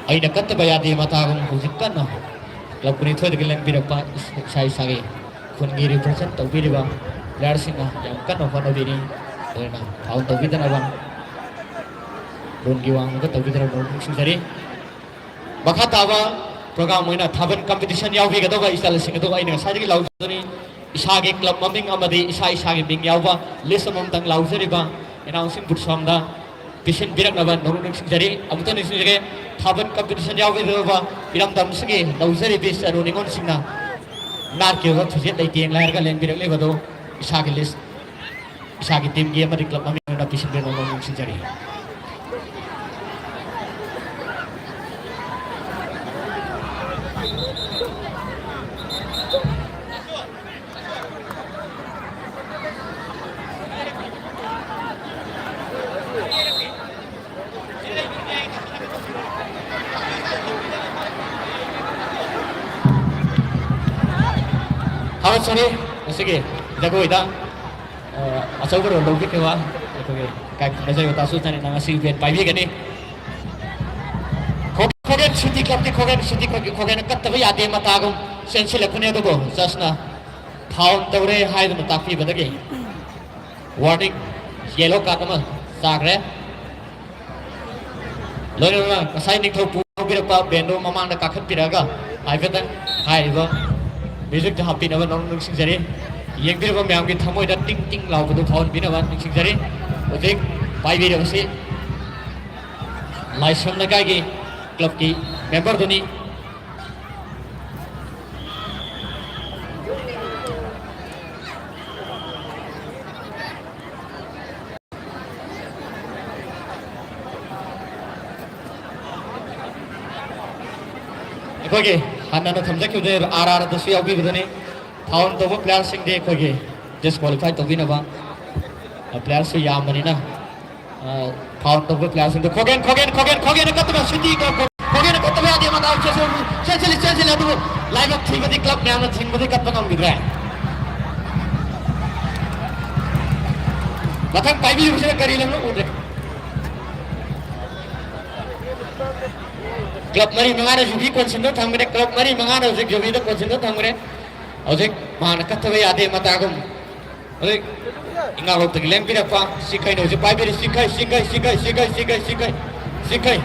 ꯑꯩꯅ ꯀꯠꯇꯕ ꯌꯥꯗꯦ ꯃꯇꯥꯒꯨꯝ ꯍꯧꯖꯤꯛ ꯀꯟꯅ ꯀ꯭ꯂꯕ ꯀꯨꯟꯅꯤꯊꯣꯏꯗꯒꯤ ꯂꯦꯡꯕꯤꯔꯛꯄ ꯏꯁꯥ ꯏꯁꯥꯒꯤ ꯈꯨꯟꯒꯤ ꯔꯤꯄ꯭ꯔꯖꯦꯟ ꯇꯧꯕꯤꯔꯤꯕ ꯄ꯭ꯂꯦꯌꯔꯁꯤꯡꯅ ꯌꯥꯝ ꯀꯟꯅ ꯍꯣꯠꯅꯕꯤꯔꯤ꯫ ꯑꯗꯨꯅ ꯐꯥꯎꯜ ꯇꯧꯕꯤꯗꯅꯕ, ꯂꯣꯟꯒꯤ ꯋꯥꯡꯃꯗ ꯇꯧꯕꯤꯗꯅꯕ ꯅꯤꯡꯁꯤꯡꯖꯔꯤ꯫ ꯃꯈꯥ ꯇꯥꯕ ꯄ꯭ꯔꯣꯒ꯭ꯔꯥꯝ ꯑꯣꯏꯅ ꯊꯥꯕꯜ ꯀꯝꯄꯤꯇꯤꯁꯟ ꯌꯥꯎꯕꯤꯒꯗꯧꯕ ꯏꯆꯜꯁꯤꯡ ꯑꯗꯨ ꯑꯩꯅ ꯉꯁꯥꯏꯗꯒꯤ ꯂꯥꯎꯖꯕꯅꯤ꯫ ꯏꯁꯥꯒꯤ ꯀ꯭ꯂꯕ ꯃꯃꯤꯡ ꯑꯃꯗꯤ ꯏꯁꯥ ꯏꯁꯥꯒꯤ ꯃꯤꯡ ꯌꯥꯎꯕ ꯂꯤꯁ ꯑꯃꯃꯝꯇꯪ ꯂꯥꯎꯖꯔꯤꯕ ꯏꯅꯥꯎꯁꯤꯡ ꯕꯨꯠ ꯁꯣꯝꯗ ꯄꯤꯁꯤꯟꯕꯤꯔꯛꯅꯕ ꯅꯣꯡꯂꯨꯛ ꯅꯤꯡꯁꯤꯡꯖꯔꯤ꯫ ꯑꯃꯨꯛꯇ ꯅꯤꯡꯁꯤꯡꯖꯒꯦ, ꯊꯥꯕꯜ ꯀꯝꯄꯤꯇꯤꯁꯟ ꯌꯥꯎꯕꯤꯒꯗꯧꯕ ꯏꯔꯝꯗꯝꯁꯤꯒꯤ ꯂꯧꯖꯔꯤꯕꯤ ꯆꯅꯨ ꯅꯤꯉꯣꯜꯁꯤꯡꯅ ꯅꯥꯠꯀꯤ ꯑꯣꯏꯕ ꯐꯤꯖꯦꯠ ꯂꯩꯇꯦꯡ ꯂꯥꯏꯔꯒ ꯂꯦꯡꯕꯤꯔꯛꯂꯤꯕꯗꯨ ꯏꯁꯥꯒꯤ ꯂꯤꯁ, ꯏꯁꯥꯒꯤ ꯇꯤꯝꯒꯤ ꯑꯃꯗꯤ ꯀ꯭ꯂꯕ ꯃꯃꯤꯡ ꯑꯣꯏꯅ ꯄꯤꯁꯤꯟꯕꯤꯔꯛꯅꯕ ꯅꯤꯡꯁꯤꯡꯖꯔꯤ꯫ ꯍꯥꯎ, ꯁꯣꯔꯤ, ꯉꯁꯤꯒꯤ ꯖꯒꯣꯏꯗ ꯑ, ꯑꯆꯧꯕ ꯔꯣꯜ ꯂꯧꯕꯤꯈꯤꯕ ꯑꯩꯈꯣꯏꯒꯤ ꯏꯀꯥꯏ ꯈꯨꯝꯅꯖꯔꯤꯕ ꯇꯥꯁꯨ ꯆꯥꯅꯤꯡꯅ ꯉꯁꯤ ꯏꯚꯦꯟ ꯄꯥꯏꯕꯤꯒꯅꯤ꯫ ꯈꯣ-, ꯈꯣꯒꯦꯟ ꯁꯤꯇꯤ ꯀ꯭ꯂꯕꯀꯤ ꯈꯣꯒꯦꯟ ꯁꯤꯇꯤ ꯀ꯭ꯂꯕꯀꯤ ꯈꯣꯒꯦꯟ ꯀꯠꯇꯕ ꯌꯥꯗꯦ ꯃꯇꯥꯒꯨꯝ ꯆꯦꯟꯁꯤꯜꯂꯛꯄꯅꯦ, ꯑꯗꯨꯕꯨ ꯖꯁꯅ ꯐꯥꯎꯜ ꯇꯧꯔꯦ ꯍꯥꯏꯗꯨꯅ ꯇꯥꯛꯄꯤꯕꯗꯒꯤ ꯋꯥꯔꯅꯤꯡ, ꯌꯦꯂꯣ ꯀꯥꯔꯗ ꯑꯃ ꯆꯥꯈ꯭ꯔꯦ꯫ ꯂꯣꯏꯅꯅ ꯉꯁꯥꯏ ꯅꯤꯡꯊꯧ ꯄꯨ ꯂꯧꯕꯤꯔꯛꯄ ꯕꯦꯟꯗꯣ ꯃꯃꯥꯡꯗ ꯀꯥꯈꯠꯄꯤꯔꯛꯑꯒ ꯍꯥꯏꯐꯦꯠꯇꯪ ꯍꯥꯏꯔꯤꯕ ꯃ꯭ꯌꯨꯖꯤꯛꯇ ꯍꯥꯞꯄꯤꯅꯕ ꯅꯣꯡ ꯅꯤꯡꯁꯤꯡꯖꯔꯤ꯫ ꯌꯦꯡꯕꯤꯔꯤꯕ ꯃꯌꯥꯝꯒꯤ ꯊꯃꯣꯏꯗ ꯇꯤꯡ ꯇꯤꯡ ꯂꯥꯎꯕꯗꯨ ꯐꯥꯎꯍꯟꯕꯤꯅꯕ ꯅꯤꯡꯁꯤꯡꯖꯔꯤ꯫ ꯍꯧꯖꯤꯛ ꯄꯥꯏꯕꯤꯔꯤꯕꯁꯤ ꯂꯥꯏꯁ꯭ꯔꯝ ꯂꯩꯀꯥꯏꯒꯤ ꯀ꯭ꯂꯕꯀꯤ ꯃꯦꯝꯕꯔꯗꯨꯅꯤ꯫ ꯑꯩꯈꯣꯏꯒꯤ ꯍꯥꯟꯅꯅ ꯊꯝꯖꯈꯤꯕꯗꯨ ꯑꯥꯔ ꯑꯥꯔꯗꯁꯨ ꯌꯥꯎꯕꯤꯕꯗꯨꯅꯤ꯫ ꯐꯥꯎꯜ ꯇꯧꯕ ꯄ꯭ꯂꯦꯌꯔꯁꯤꯡꯗꯤ ꯑꯩꯈꯣꯏꯒꯤ ꯗꯤꯁꯀ꯭ꯋꯥꯂꯤꯐꯥꯏ ꯇꯧꯕꯤꯅꯕ ꯄ꯭ꯂꯦꯌꯔꯁꯨ ꯌꯥꯝꯕꯅꯤꯅ, ꯑ, ꯐꯥꯎꯜ ꯇꯧꯕ ꯄ꯭ꯂꯦꯌꯔꯁꯤꯡꯗꯣ ꯈꯣꯒꯦꯟ, ꯈꯣꯒꯦꯟ, ꯈꯣꯒꯦꯟ, ꯈꯣꯒꯦꯟꯅ ꯀꯠꯇꯕ ꯁꯤꯇꯤ ꯀꯣ-, ꯈꯣꯒꯦꯟꯅ ꯀꯠꯇꯕ ꯌꯥꯗꯦ꯫ ꯃꯇꯥꯎ ꯆꯦꯟꯁꯤꯜ-, ꯆꯦꯟꯁꯤꯜꯂꯤ, ꯆꯦꯟꯁꯤꯜꯂꯤ, ꯑꯗꯨꯕꯨ ꯂꯥꯏꯕꯛ ꯊꯤꯕꯗꯤ ꯀ꯭ꯂꯕ ꯃꯌꯥꯝꯅ ꯊꯤꯡꯕꯗꯤ ꯀꯠꯄ ꯉꯝꯈꯤꯗ꯭ꯔꯦ꯫ ꯃꯊꯪ ꯄꯥꯏꯕꯤꯔꯤꯕꯁꯤꯅ ꯀꯔꯤ ꯂꯝꯅꯣ ꯎꯗ꯭ꯔꯦ꯫ ꯀ꯭ꯂꯕ ꯃꯔꯤ ꯃꯉꯥꯅ ꯌꯨꯕꯤ ꯀꯣꯟꯁꯤꯟꯗ ꯊꯝꯈ꯭ꯔꯦ꯫ ꯀ꯭ꯂꯕ ꯃꯔꯤ ꯃꯉꯥꯅ ꯍꯧꯖꯤꯛ ꯌꯨꯕꯤꯗ ꯀꯣꯟꯁꯤꯟꯗ ꯊꯝꯈ꯭ꯔꯦ꯫ ꯍꯧꯖꯤꯛ ꯃꯍꯥꯛꯅ ꯀꯠꯇꯕ ꯌꯥꯗꯦ ꯃꯇꯥꯒꯨꯝ꯫ ꯍꯧꯖꯤꯛ ꯏꯉꯥꯂꯣꯛꯇꯒꯤ ꯂꯦꯡꯕꯤꯔꯛꯄ ꯁꯤꯈꯩꯅ ꯍꯧꯖꯤꯛ ꯄꯥꯏꯕꯤꯔꯤ꯫ ꯁꯤꯈꯩ, ꯁꯤꯈꯩ, ꯁꯤꯈꯩ, ꯁꯤꯈꯩ, ꯁꯤꯈꯩ, ꯁꯤꯈꯩ, ꯁꯤꯈꯩ,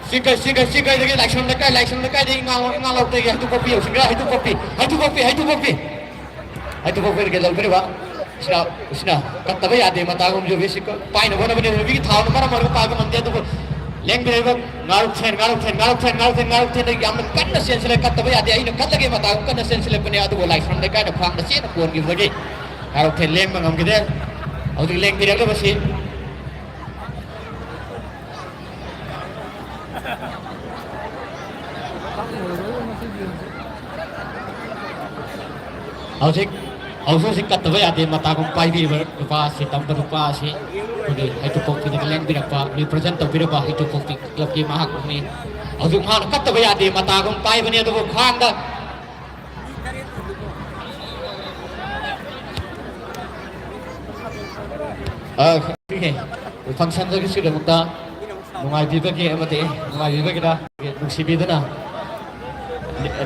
ꯁꯤꯈꯩ, ꯁꯤꯈꯩ, ꯁꯤꯈꯩꯗꯒꯤ ꯂꯥꯏꯁ꯭ꯔꯝ ꯂꯩꯀꯥꯏ, ꯂꯥꯏꯁ꯭ꯔꯝ ꯂꯩꯀꯥꯏꯗꯒꯤ ꯏꯉꯥꯂꯣꯛ, ꯏꯉꯥꯂꯣꯛꯇꯒꯤ ꯍꯩꯇꯨꯞꯄꯣꯛꯄꯤ ꯌꯧꯁꯤꯟꯈ꯭ꯔꯦ꯫ ꯍꯩꯇꯨꯞꯄꯣꯛꯄꯤ, ꯍꯩꯇꯨꯞꯄꯣꯛꯄꯤ, ꯍꯩꯇꯨꯞꯄꯣꯛꯄꯤ꯫ ꯍꯩꯇꯨꯞꯄꯣꯛꯄꯤꯗꯒꯤ ꯂꯧꯕꯤꯔꯤꯕ ꯁꯤꯅ, ꯁꯤꯅ ꯀꯠꯇꯕ ꯌꯥꯗꯦ ꯃꯇꯥꯒꯨꯝ ꯌꯨꯕꯤꯁꯤ ꯄꯥꯏꯅꯕ ꯍꯣꯠꯅꯕꯅꯤ꯫ ꯌꯨꯕꯤꯒꯤ ꯊꯥꯎꯅ ꯃꯔꯝ ꯑꯣꯏꯔꯒ ꯄꯥꯏꯕ ꯉꯝꯗꯦ꯫ ꯑꯗꯨꯕꯨ ꯂꯦꯡꯕꯤꯔꯤꯕ ꯉꯥꯔꯨꯛꯊꯦꯟ, ꯉꯥꯔꯨꯛꯊꯦꯟ, ꯉꯥꯔꯨꯛꯊꯦꯟ, ꯉꯥꯔꯨꯛꯊꯦꯟ, ꯉꯥꯔꯨꯛꯊꯦꯟꯗꯒꯤ ꯌꯥꯝꯅ ꯀꯟꯅ ꯆꯦꯟꯁꯤꯜꯂꯦ꯫ ꯀꯠꯇꯕ ꯌꯥꯗꯦ, ꯑꯩꯅ ꯀꯠꯂꯒꯦ ꯃꯇꯥꯒꯨꯝ ꯀꯟꯅ ꯆꯦꯟꯁꯤꯜꯂꯛꯄꯅꯦ꯫ ꯑꯗꯨꯕꯨ ꯂꯥꯏꯁ꯭ꯔꯝ ꯂꯩꯀꯥꯏꯅ ꯈ꯭ꯋꯥꯡꯗ ꯆꯦꯠꯅ ꯀꯣꯟꯈꯤꯕꯗꯒꯤ ꯉꯥꯔꯨꯛꯊꯦꯟ ꯂꯦꯡꯕ ꯉꯝꯈꯤꯗꯦ꯫ ꯍꯧꯖꯤꯛ ꯂꯦꯡꯕꯤꯔꯛꯂꯤꯕꯁꯤ ꯍꯧꯖꯤꯛ, ꯍꯧꯖꯤꯛ ꯍꯧꯖꯤꯛ ꯀꯠꯇꯕ ꯌꯥꯗꯦ꯫ ꯃꯇꯥꯒꯨꯝ ꯄꯥꯏꯕꯤꯔꯤꯕ ꯅꯨꯄꯥ ꯑꯁꯤ, ꯇꯝꯕ ꯅꯨꯄꯥ ꯑꯁꯤ ꯑꯩꯈꯣꯏꯒꯤ ꯍꯩꯇꯨꯞꯄꯣꯛꯄꯤꯗꯒꯤ ꯂꯦꯡꯕꯤꯔꯛꯄ, ꯔꯤꯄ꯭ꯔꯖꯦꯟ ꯇꯧꯕꯤꯔꯕ ꯍꯩꯇꯨꯞꯄꯣꯛꯄꯤ ꯀ꯭ꯂꯕꯀꯤ ꯃꯍꯥꯛ ꯑꯃꯅꯤ꯫ ꯍꯧꯖꯤꯛ ꯃꯍꯥꯛꯅ ꯀꯠꯇꯕ ꯌꯥꯗꯦ꯫ ꯃꯇꯥꯒꯨꯝ ꯄꯥꯏꯕꯅꯤ, ꯑꯗꯨꯕꯨ ꯈ꯭ꯋꯥꯡꯗ ꯑ, ꯐꯪꯁꯟꯗꯒꯤꯁꯤꯒꯤꯗꯃꯛꯇ ꯅꯨꯡꯉꯥꯏꯕꯤꯕꯒꯤ ꯑꯃꯗꯤ ꯅꯨꯡꯉꯥꯏꯕꯤꯕꯒꯤꯗ ꯅꯨꯡꯁꯤꯕꯤꯗꯨꯅ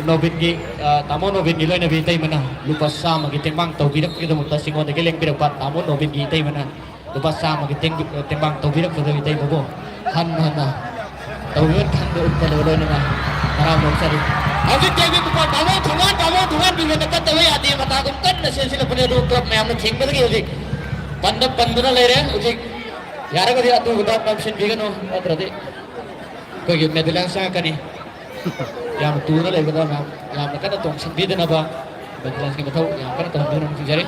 ꯅꯣꯕꯤꯟꯒꯤ, ꯑ, ꯇꯥꯃꯣ ꯅꯣꯕꯤꯟꯒꯤ ꯂꯣꯏꯅꯕꯤ ꯏꯇꯩꯃꯅ ꯂꯨꯄꯥ ꯆꯥꯝꯃꯒꯤ ꯇꯦꯡꯕꯥꯡ ꯇꯧꯕꯤꯔꯛꯄꯒꯤꯗꯃꯛꯇ ꯁꯤꯉꯣꯟꯗꯒꯤ ꯂꯦꯡꯕꯤꯔꯛꯄ ꯇꯥꯃꯣ ꯅꯣꯕꯤꯟꯒꯤ ꯏꯇꯩꯃꯅ ꯂꯨꯄꯥ ꯆꯥꯝꯃꯒꯤ ꯇꯦꯡ-, ꯇꯦꯡꯕꯥꯡ ꯇꯧꯕꯤꯔꯛꯄꯗ ꯏꯇꯩꯃꯕꯨ ꯍꯟꯅ ꯍꯟꯅ ꯇꯧꯕꯤꯃꯜ ꯈꯪꯕ ꯎꯠꯄ ꯂꯣꯏꯅꯅ ꯍꯔꯥꯎ ꯅꯣꯛꯆꯔꯤ꯫ ꯍꯧꯖꯤꯛ ꯇꯦꯛꯅꯤꯛ ꯅꯨꯄꯥ ꯇꯥꯃꯣ ꯊꯣꯡꯒꯥꯟ, ꯇꯥꯃꯣ ꯊꯣꯡꯒꯥꯟ ꯄꯤꯕꯗ ꯀꯠꯇꯕ ꯌꯥꯗꯦ꯫ ꯃꯇꯥꯒꯨꯝ ꯀꯟꯅ ꯆꯦꯟꯁꯤꯜꯂꯛꯄꯅꯦ, ꯑꯗꯨ ꯀ꯭ꯂꯕ ꯃꯌꯥꯝꯅ ꯊꯤꯡꯕꯗꯒꯤ ꯍꯧꯖꯤꯛ ꯄꯟꯗ ꯄꯟꯗꯨꯅ ꯂꯩꯔꯦ꯫ ꯍꯧꯖꯤꯛ ꯌꯥꯔꯒꯗꯤ ꯑꯗꯨꯗ ꯅꯝꯁꯤꯟꯕꯤꯒꯅꯨ, ꯅꯠꯇ꯭ꯔꯗꯤ ꯑꯩꯈꯣꯏꯒꯤ ꯃꯦꯗꯂꯥꯏꯟ ꯆꯪꯉꯛꯀꯅꯤ꯫ ꯌꯥꯝ ꯇꯨꯅ ꯂꯩꯕꯗ ꯃꯌꯥꯝ ꯌꯥꯝꯅ ꯀꯟꯅ ꯇꯣꯡꯁꯤꯟꯕꯤꯗꯅꯕ ꯃꯦꯗꯂꯥꯏꯟꯁꯀꯤ ꯃꯊꯧ ꯌꯥꯝ ꯀꯟꯅ ꯇꯧꯍꯟꯕꯤꯒꯅꯨ ꯅꯤꯡꯁꯤꯡꯖꯔꯤ꯫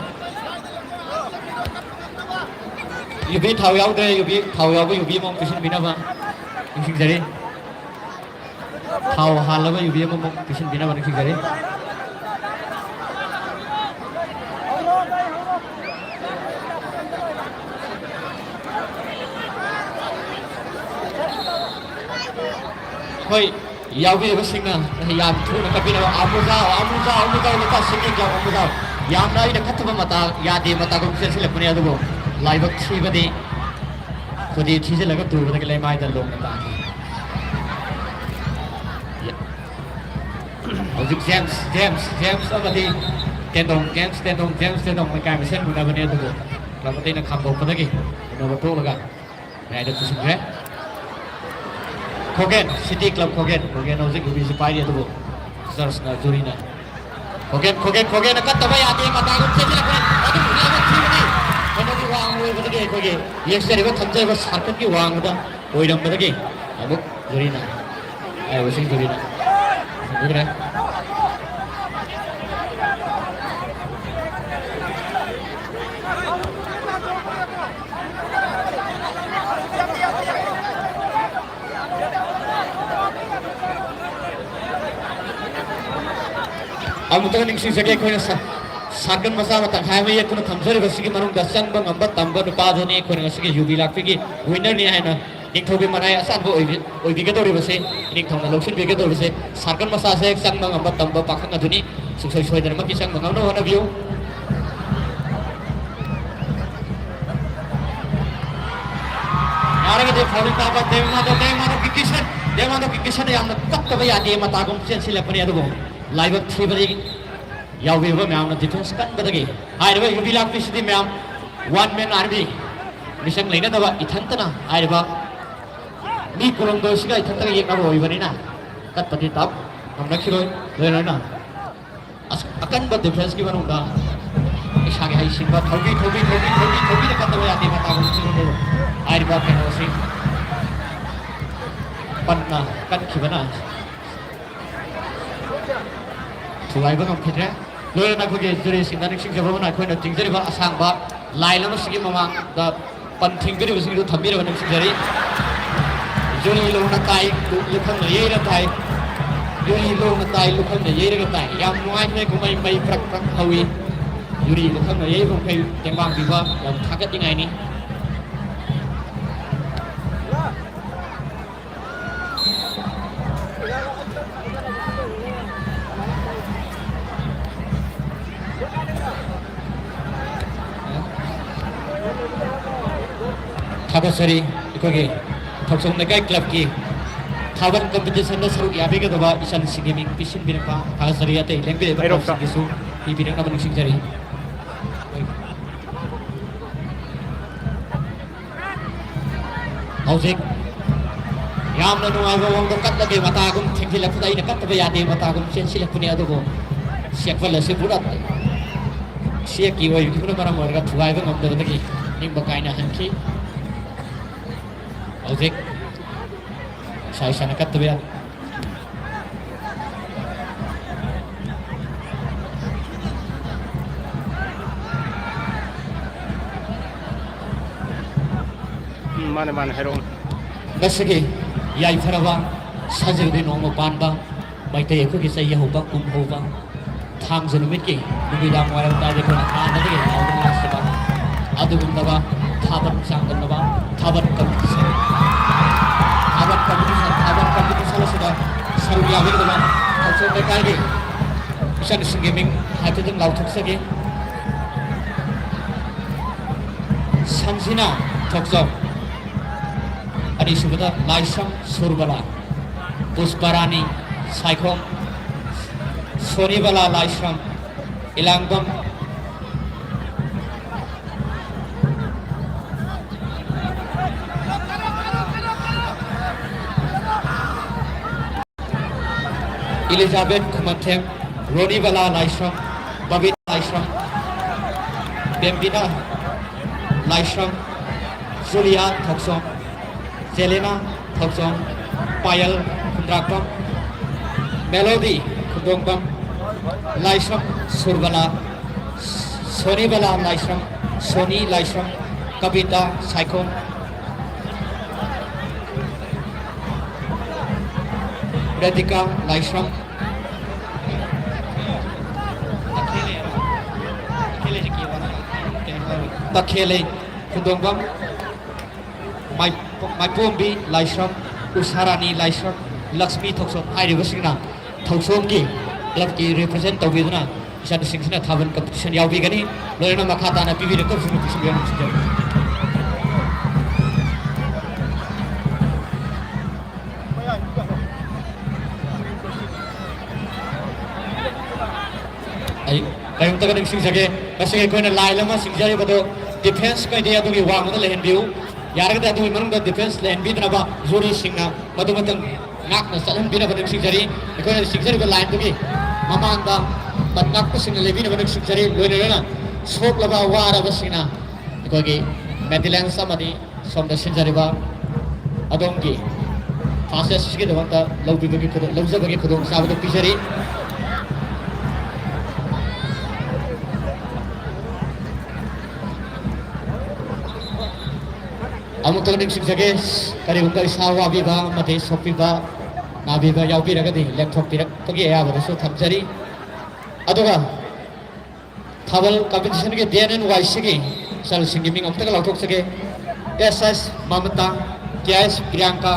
ꯌꯨꯕꯤ ꯊꯥꯎ ꯌꯥꯎꯗ꯭ꯔꯦ, ꯌꯨꯕꯤ ꯊꯥꯎ ꯌꯥꯎꯕ ꯌꯨꯕꯤ ꯑꯃꯃꯨꯛ ꯄꯤꯁꯤꯟꯕꯤꯅꯕ ꯅꯤꯡꯁꯤꯡꯖꯔꯤ꯫ ꯊꯥꯎ ꯍꯥꯜꯂꯕ ꯌꯨꯕꯤ ꯑꯃꯃꯨꯛ ꯄꯤꯁꯤꯟꯕꯤꯅꯕ ꯅꯤꯡꯁꯤꯡꯖꯔꯤ꯫ ꯍꯣꯏ, ꯌꯥꯎꯕꯤꯔꯤꯕꯁꯤꯡꯅ ꯌꯥꯝ ꯊꯨꯅ ꯀꯛꯄꯤꯅꯕ꯫ ꯑꯃꯨꯖꯥꯎ, ꯑꯃꯨꯖꯥꯎ, ꯑꯃꯨꯖꯥꯎ, ꯂꯨꯄꯥ ꯁꯤꯛꯁꯇꯤꯟ ꯖꯥꯎ, ꯑꯃꯨꯖꯥꯎ꯫ ꯌꯥꯝꯅ ꯑꯩꯅ ꯈꯠꯇꯕ ꯃꯇꯥ ꯌꯥꯗꯦ ꯃꯇꯥꯒꯨꯝ ꯆꯦꯟꯁꯤꯜꯂꯛꯄꯅꯤ, ꯑꯗꯨꯕꯨ ꯂꯥꯏꯕꯛ ꯊꯤꯕꯗꯤ ꯈꯨꯗꯤ ꯊꯤꯖꯤꯜꯂꯒ ꯇꯨꯕꯗꯒꯤ ꯂꯩꯃꯥꯏꯗ ꯂꯣꯡꯅ ꯇꯥꯈꯤ꯫ ꯍꯧꯖꯤꯛ ꯖꯦꯝꯁ, ꯖꯦꯝꯁ, ꯖꯦꯝꯁ ꯑꯃꯗꯤ ꯇꯦꯟꯗꯣꯡ, ꯖꯦꯝꯁ ꯇꯦꯟꯗꯣꯡ, ꯖꯦꯝꯁ ꯇꯦꯟꯗꯣꯡ ꯂꯩꯀꯥꯏ ꯃꯁꯦꯟ ꯃꯨꯟꯅꯕꯅꯤ, ꯑꯗꯨꯕꯨ ꯀ꯭ꯂꯕ ꯑꯇꯩꯅ ꯈꯥꯝꯗꯣꯛꯄꯗꯒꯤ ꯃꯨꯟꯅꯕ ꯇꯣꯛꯂꯒ ꯃꯌꯥꯏꯗ ꯄꯨꯁꯤꯟꯈ꯭ꯔꯦ꯫ ꯈꯣꯒꯦꯟ, ꯁꯤꯇꯤ ꯀ꯭ꯂꯕ ꯈꯣꯒꯦꯟ, ꯈꯣꯒꯦꯟ ꯍꯧꯖꯤꯛ ꯌꯨꯕꯤꯁꯤ ꯄꯥꯏꯔꯤ, ꯑꯗꯨꯕꯨ ꯖꯁꯅ, ꯖꯨꯔꯤꯅ ꯈꯣꯒꯦꯟ, ꯈꯣꯒꯦꯟ, ꯈꯣꯒꯦꯟꯅ ꯀꯠꯇꯕ ꯌꯥꯗꯦ, ꯃꯇꯥꯒꯨꯝ ꯆꯦꯟꯁꯤꯜꯂꯛꯄꯅꯤ꯫ ꯑꯗꯨꯕꯨ ꯂꯥꯏꯕꯛ ꯊꯤꯕꯗꯤ ꯀꯩꯅꯣꯒꯤ ꯋꯥꯡꯃ ꯑꯣꯏꯕꯗꯒꯤ ꯑꯩꯈꯣꯏꯒꯤ ꯌꯦꯡꯖꯔꯤꯕ ꯊꯝꯖꯔꯤꯕ ꯁꯥꯔꯀꯜꯒꯤ ꯋꯥꯡꯃꯗ ꯑꯣꯏꯔꯝꯕꯗꯒꯤ ꯑꯃꯨꯛ ꯖꯨꯔꯤꯅ, ꯍꯥꯏꯔꯤꯕꯁꯤꯡ ꯖꯨꯔꯤꯅ ꯁꯤꯟꯕꯤꯈ꯭ꯔꯦ꯫ ꯑꯃꯨꯛꯇꯪ ꯅꯤꯡꯁꯤꯡꯖꯒꯦ, ꯑꯩꯈꯣꯏꯅ ꯁ-, ꯁꯥꯔꯀꯜ ꯃꯆꯥ ꯑꯃ ꯇꯪꯈꯥꯏ ꯑꯃ ꯌꯦꯛꯇꯨꯅ ꯊꯝꯖꯔꯤꯕꯁꯤꯒꯤ ꯃꯅꯨꯡꯗ ꯆꯪꯕ ꯉꯝꯕ ꯇꯝꯕ ꯅꯨꯄꯥꯗꯨꯅꯤ ꯑꯩꯈꯣꯏꯅ ꯉꯁꯤꯒꯤ ꯌꯨꯕꯤ ꯂꯥꯛꯄꯤꯒꯤ ꯋꯤꯟꯅꯔꯅꯤ ꯍꯥꯏꯅ ꯅꯤꯡꯊꯧꯒꯤ ꯃꯅꯥꯏ ꯑꯁꯥꯟꯕ ꯑꯣꯏꯕꯤ-, ꯑꯣꯏꯕꯤꯒꯗꯧꯔꯤꯕꯁꯤ, ꯏꯅꯤꯡꯊꯧꯅ ꯂꯧꯁꯤꯟꯕꯤꯒꯗꯧꯔꯤꯕꯁꯤ, ꯁꯥꯔꯀꯜ ꯃꯆꯥꯁꯦ ꯆꯪꯕ ꯉꯝꯕ ꯇꯝꯕ ꯄꯥꯈꯪ ꯑꯗꯨꯅꯤ꯫ ꯁꯨꯡꯁꯣꯏ ꯁꯣꯏꯗꯅꯃꯛꯀꯤ ꯆꯪꯕ ꯉꯝꯅꯕ ꯍꯣꯠꯅꯕꯤꯌꯨ꯫ ꯌꯥꯔꯒꯗꯤ ꯐꯥꯎꯜ ꯇꯥꯕ ꯗꯦꯕꯃꯥꯙꯕ, ꯗꯦꯕꯃꯥꯙꯕꯒꯤ ꯀꯤꯁꯟ, ꯗꯦꯕꯃꯥꯙꯕꯒꯤ ꯀꯤꯁꯟꯅ ꯌꯥꯝꯅ ꯀꯞꯇꯕ ꯌꯥꯗꯦ ꯃꯇꯥꯒꯨꯝ ꯆꯦꯟꯁꯤꯜꯂꯛꯄꯅꯤ, ꯑꯗꯨꯕꯨ ꯂꯥꯏꯕꯛ ꯊꯤꯕꯗꯤ ꯌꯥꯎꯕꯤꯔꯤꯕ ꯃꯌꯥꯝꯅ ꯗꯤꯐꯦꯟꯁ ꯀꯟꯕꯗꯒꯤ ꯍꯥꯏꯔꯤꯕ ꯌꯨꯕꯤ ꯂꯥꯛꯄꯤꯁꯤꯗꯤ ꯃꯌꯥꯝ ꯋꯥꯟ ꯃꯦꯟ ꯑꯥꯔꯃꯤ, ꯃꯤꯆꯪ ꯂꯩꯅꯗꯕ ꯏꯊꯟꯇꯅ ꯍꯥꯏꯔꯤꯕ ꯃꯤ ꯀꯨꯟꯍꯨꯝꯗꯣꯏꯁꯤꯒ ꯏꯊꯟꯇꯒ ꯌꯦꯛꯅꯕ ꯑꯣꯏꯕꯅꯤꯅ ꯀꯠꯄꯗꯤ ꯇꯞ ꯉꯝꯅꯈꯤꯔꯣꯏ꯫ ꯂꯣꯏꯅꯅ ꯑꯁ, ꯑꯀꯟꯕ ꯗꯤꯐꯦꯟꯁꯀꯤ ꯃꯅꯨꯡꯗ ꯏꯁꯥꯒꯤ ꯍꯩꯁꯤꯡꯕ ꯊꯧꯕꯤ, ꯊꯧꯕꯤ, ꯊꯧꯕꯤ, ꯊꯧꯕꯤ, ꯊꯧꯕꯤꯗ ꯀꯠꯇꯕ ꯌꯥꯗꯦ ꯃꯇꯥꯒꯨꯝ ꯊꯤꯕꯗꯨ ꯍꯥꯏꯔꯤꯕ ꯀꯩꯅꯣꯁꯤ ꯄꯟꯅ ꯀꯟꯈꯤꯕꯅ ꯊꯨꯒꯥꯏꯕ ꯉꯝꯈꯤꯗ꯭ꯔꯦ꯫ ꯂꯣꯏꯅꯅ ꯑꯩꯈꯣꯏꯒꯤ ꯖꯨꯔꯤꯁꯤꯡꯗ ꯅꯤꯡꯁꯤꯡꯖꯕ ꯑꯃꯅ ꯑꯩꯈꯣꯏꯅ ꯆꯤꯡꯖꯔꯤꯕ ꯑꯁꯥꯡꯕ ꯂꯥꯏꯟ ꯑꯃꯁꯤꯒꯤ ꯃꯃꯥꯡꯗ ꯄꯟ ꯊꯤꯡꯕꯤꯔꯤꯕꯁꯤꯡꯗꯨ ꯊꯝꯕꯤꯔꯕ ꯅꯤꯡꯁꯤꯡꯖꯔꯤ꯫ ꯖꯨꯔꯤ ꯂꯧꯅ ꯇꯥꯏ, ꯂꯨꯈꯝꯅ ꯌꯩꯔ ꯇꯥꯏ꯫ ꯌꯨꯔꯤ ꯂꯣꯡꯅ ꯇꯥꯏ, ꯂꯨꯈꯝꯅ ꯌꯩꯔꯒ ꯇꯥꯏ꯫ ꯌꯥꯝ ꯅꯨꯡꯉꯥꯏꯈ꯭ꯔꯦ ꯀꯨꯝꯍꯩ, ꯃꯩ ꯄ꯭ꯔꯛ ꯄ꯭ꯔꯛ ꯍꯧꯏ꯫ ꯌꯨꯔꯤ ꯂꯨꯈꯝꯅ ꯌꯩꯕ ꯃꯈꯩ ꯇꯦꯡꯕꯥꯡ ꯄꯤꯕ ꯌꯥꯝ ꯊꯥꯒꯠꯅꯤꯡꯉꯥꯏꯅꯤ꯫ ꯊꯥꯒꯠꯆꯔꯤ꯫ ꯑꯩꯈꯣꯏꯒꯤ ꯊꯧꯆꯣꯝ ꯂꯩꯀꯥꯏ ꯀ꯭ꯂꯕꯀꯤ ꯊꯥꯕꯜ ꯀꯝꯄꯤꯇꯤꯁꯟꯗ ꯁꯔꯨꯛ ꯌꯥꯕꯤꯒꯗꯕ ꯏꯆꯟꯁꯤꯡꯒꯤ ꯃꯤꯡ ꯄꯤꯁꯤꯟꯕꯤꯔꯛꯄ ꯊꯥꯒꯠꯆꯔꯤ꯫ ꯑꯇꯩ ꯂꯦꯡꯕꯤꯔꯛꯏꯕ ꯍꯩꯔꯣꯛꯇ꯫ ꯀ꯭ꯂꯕꯁꯤꯡꯒꯤꯁꯨ ꯄꯤꯕꯤꯔꯛꯅꯕ ꯅꯤꯡꯁꯤꯡꯖꯔꯤ꯫ ꯍꯧꯖꯤꯛ ꯌꯥꯝꯅ ꯅꯨꯡꯉꯥꯏꯕ ꯃꯑꯣꯡꯗ ꯀꯠꯂꯒꯦ꯫ ꯃꯇꯥꯒꯨꯝ ꯊꯦꯡꯖꯤꯜꯂꯛꯄꯗ ꯑꯩꯅ ꯀꯠꯇꯕ ꯌꯥꯗꯦ, ꯃꯇꯥꯒꯨꯝ ꯆꯦꯟꯁꯤꯜꯂꯛꯄꯅꯤ꯫ ꯑꯗꯨꯕꯨ ꯁꯦꯛꯄꯜ ꯑꯁꯤ ꯄꯨꯔꯥ ꯆꯦꯛꯀꯤ ꯑꯣꯏꯈꯤꯕꯅ ꯃꯔꯝ ꯑꯣꯏꯔꯒ ꯊꯨꯒꯥꯏꯕ ꯉꯝꯗꯕꯗꯒꯤ ꯅꯤꯡꯕ ꯀꯥꯏꯅ ꯍꯟꯈꯤ꯫ ꯍꯧꯖꯤꯛ ꯏꯁꯥ ꯏꯁꯥꯅ ꯀꯠꯇꯕ ꯌꯥꯗꯦ꯫ ꯎꯝ, ꯃꯥꯅꯦ, ꯃꯥꯅꯦ, ꯍꯥꯏꯔꯛꯑꯣ꯫ ꯉꯁꯤꯒꯤ ꯌꯥꯏꯐꯔꯕ ꯁꯖꯤꯕꯨꯒꯤ ꯅꯣꯡꯃ ꯄꯥꯟꯕ ꯃꯩꯇꯩ ꯑꯩꯈꯣꯏꯒꯤ ꯆꯍꯤ ꯍꯧꯕ, ꯀꯨꯝ ꯍꯧꯕ, ꯊꯥꯡꯖ ꯅꯨꯃꯤꯠꯀꯤ ꯅꯨꯃꯤꯗꯥꯡ ꯋꯥꯏꯔꯝ ꯇꯥꯏꯗ ꯑꯩꯈꯣꯏꯅ ꯍꯥꯟꯅꯗꯒꯤ ꯂꯥꯎꯗꯨꯅ ꯂꯥꯛꯆꯕ ꯑꯗꯨꯒꯨꯝꯂꯕ ꯊꯥꯕꯜ ꯆꯥꯡꯗꯝꯅꯕ ꯊꯥꯕꯜ ꯀꯝꯄꯤꯇꯤꯁꯟ, ꯊꯥꯕꯜ ꯀꯝꯄꯤꯇꯤꯁꯟ, ꯊꯥꯕꯜ ꯀꯝꯄꯤꯇꯤꯁꯟ ꯑꯁꯤꯗ ꯁꯔꯨꯛ ꯌꯥꯕꯤꯒꯗꯕ ꯊꯧꯆꯣꯝ ꯂꯩꯀꯥꯏꯒꯤ ꯏꯆꯟꯁꯤꯡꯒꯤ ꯃꯤꯡ ꯍꯥꯏꯐꯦꯠꯇꯪ ꯂꯥꯎꯊꯣꯛꯆꯒꯦ꯫ ꯁꯟꯖꯤꯅꯥ ꯊꯣꯛꯆꯣꯝ, ꯑꯅꯤꯁꯨꯕꯗ ꯂꯥꯏꯁ꯭ꯔꯝ ꯁꯨꯔꯕꯂꯥ, ꯄꯨꯁꯄꯔꯥꯅꯤ ꯁꯥꯏꯈꯣꯝ, ꯁꯣꯅꯤꯕꯂꯥ ꯂꯥꯏꯁ꯭ꯔꯝ, ꯏꯂꯥꯡꯕꯝ, ꯏꯂꯤꯖꯥꯕꯦꯠ ꯈꯨꯃꯟꯊꯦꯝ, ꯔꯣꯅꯤꯕꯂꯥ ꯂꯥꯏꯁ꯭ꯔꯝ, ꯕꯕꯤꯇꯥ ꯂꯥꯏꯁ꯭ꯔꯝ, ꯕꯦꯝꯕꯤꯅꯥ ꯂꯥꯏꯁ꯭ꯔꯝ, ꯖꯨꯂꯤꯌꯥ ꯊꯣꯛꯆꯣꯝ, ꯖꯦꯂꯤꯅꯥ ꯊꯣꯛꯆꯣꯝ, ꯄꯥꯌꯜ ꯈꯨꯟꯗ꯭ꯔꯥꯛꯄꯝ, ꯃꯦꯂꯣꯗꯤ ꯈꯨꯟꯗꯣꯡꯕꯝ, ꯂꯥꯏꯁ꯭ꯔꯝ ꯁꯨꯔꯕꯂꯥ, ꯁꯣꯅꯤꯕꯂꯥ ꯂꯥꯏꯁ꯭ꯔꯝ, ꯁꯣꯅꯤ ꯂꯥꯏꯁ꯭ꯔꯝ, ꯀꯕꯤꯇꯥ ꯁꯥꯏꯈꯣꯝ, ꯔꯥꯙꯤꯀꯥ ꯂꯥꯏꯁ꯭ꯔꯝ, ꯇꯈꯦꯜꯂꯩ ꯈꯨꯟꯗꯣꯡꯕꯝ, ꯃꯥꯏ-, ꯃꯥꯏꯄꯣꯝꯕꯤ ꯂꯥꯏꯁ꯭ꯔꯝ, ꯎꯁꯥꯔꯥꯅꯤ ꯂꯥꯏꯁ꯭ꯔꯝ, ꯂꯛꯁꯃꯤ ꯊꯧꯁꯣꯝ ꯍꯥꯏꯔꯤꯕꯁꯤꯡꯅ ꯊꯧꯁꯣꯝꯒꯤ ꯀ꯭ꯂꯕꯀꯤ ꯔꯤꯄ꯭ꯔꯖꯦꯟ ꯇꯧꯕꯤꯗꯨꯅ ꯏꯆꯥꯅꯨꯁꯤꯡꯁꯤꯅ ꯊꯥꯕꯜ ꯀꯝꯄꯤꯇꯤꯁꯟ ꯌꯥꯎꯕꯤꯒꯅꯤ꯫ ꯂꯣꯏꯅꯅ ꯃꯈꯥ ꯇꯥꯅ ꯄꯤꯕꯤꯔꯛꯇꯕꯁꯤꯡ ꯅꯨꯄꯤꯁꯤꯡ ꯌꯥꯝ ꯅꯨꯡꯁꯤꯖꯔꯤ꯫ ꯑꯩ ꯀꯔꯤꯝꯇꯒ ꯅꯤꯡꯁꯤꯡꯖꯒꯦ꯫ ꯉꯁꯤ ꯑꯩꯈꯣꯏꯅ ꯂꯥꯏꯟ ꯑꯃ ꯁꯤꯡꯖꯔꯤꯕꯗꯣ ꯗꯤꯐꯦꯟꯁ ꯀꯩꯗꯤ ꯑꯗꯨꯒꯤ ꯋꯥꯡꯃꯗ ꯂꯩꯍꯟꯕꯤꯌꯨ꯫ ꯌꯥꯔꯒꯗꯤ ꯑꯗꯨꯒꯤ ꯃꯅꯨꯡꯗ ꯗꯤꯐꯦꯟꯁ ꯂꯩꯍꯟꯕꯤꯗꯅꯕ ꯖꯨꯔꯤꯁꯤꯡꯅ ꯃꯗꯨꯃꯇꯪ ꯉꯥꯛꯅ ꯆꯠꯍꯟꯕꯤꯅꯕ ꯅꯤꯡꯁꯤꯡꯖꯔꯤ꯫ ꯑꯩꯈꯣꯏꯅ ꯁꯤꯡꯖꯔꯤꯕ ꯂꯥꯏꯟꯗꯨꯒꯤ ꯃꯃꯥꯡꯗ ꯕꯟ ꯉꯥꯛꯄꯁꯤꯡꯅ ꯂꯦꯞꯄꯤꯅꯕ ꯅꯤꯡꯁꯤꯡꯖꯔꯤ꯫ ꯂꯣꯏꯅꯅ ꯁꯣꯛꯂꯕ ꯋꯥꯔꯕꯁꯤꯡꯅ ꯑꯩꯈꯣꯏꯒꯤ ꯃꯦꯗꯤꯂꯦꯟꯁ ꯑꯃꯗꯤ ꯁꯣꯝꯗ ꯁꯤꯟꯖꯔꯤꯕ ꯑꯗꯣꯝꯒꯤ ꯐꯥꯁ ꯑꯦꯁꯀꯤꯗꯃꯛꯇ ꯂꯧꯕꯤꯕꯒꯤ ꯈꯨꯗꯣꯡ-, ꯂꯧꯖꯕꯒꯤ ꯈꯨꯗꯣꯡꯆꯥꯕꯗꯨ ꯄꯤꯖꯔꯤ꯫ ꯑꯃꯨꯛꯇꯪ ꯅꯤꯡꯁꯤꯡꯖꯒꯦ, ꯀꯔꯤꯒꯨꯝꯕ ꯏꯁꯥ ꯋꯥꯕꯤꯕ ꯑꯃꯗꯤ ꯁꯣꯛꯄꯤꯕ, ꯅꯥꯕꯤꯕ ꯌꯥꯎꯕꯤꯔꯒꯗꯤ ꯂꯦꯡꯊꯣꯛꯄꯤꯔꯛꯄꯒꯤ ꯑꯌꯥꯕꯗꯨꯁꯨ ꯊꯝꯖꯔꯤ꯫ ꯑꯗꯨꯒ ꯊꯥꯕꯜ ꯀꯝꯄꯤꯇꯤꯁꯟꯒꯤ ꯗꯤ ꯑꯦꯟ ꯑꯦꯟ ꯋꯥꯏ ꯁꯤꯒꯤ ꯏꯆꯜꯁꯤꯡꯒꯤ ꯃꯤꯡ ꯑꯃꯨꯛꯇꯒ ꯂꯥꯎꯊꯣꯛꯆꯒꯦ꯫ ꯑꯦꯁ ꯑꯦꯁ ꯃꯃꯇꯥ, ꯀꯦ ꯑꯦꯁ ꯄ꯭ꯔꯤꯌꯥꯡꯀꯥ,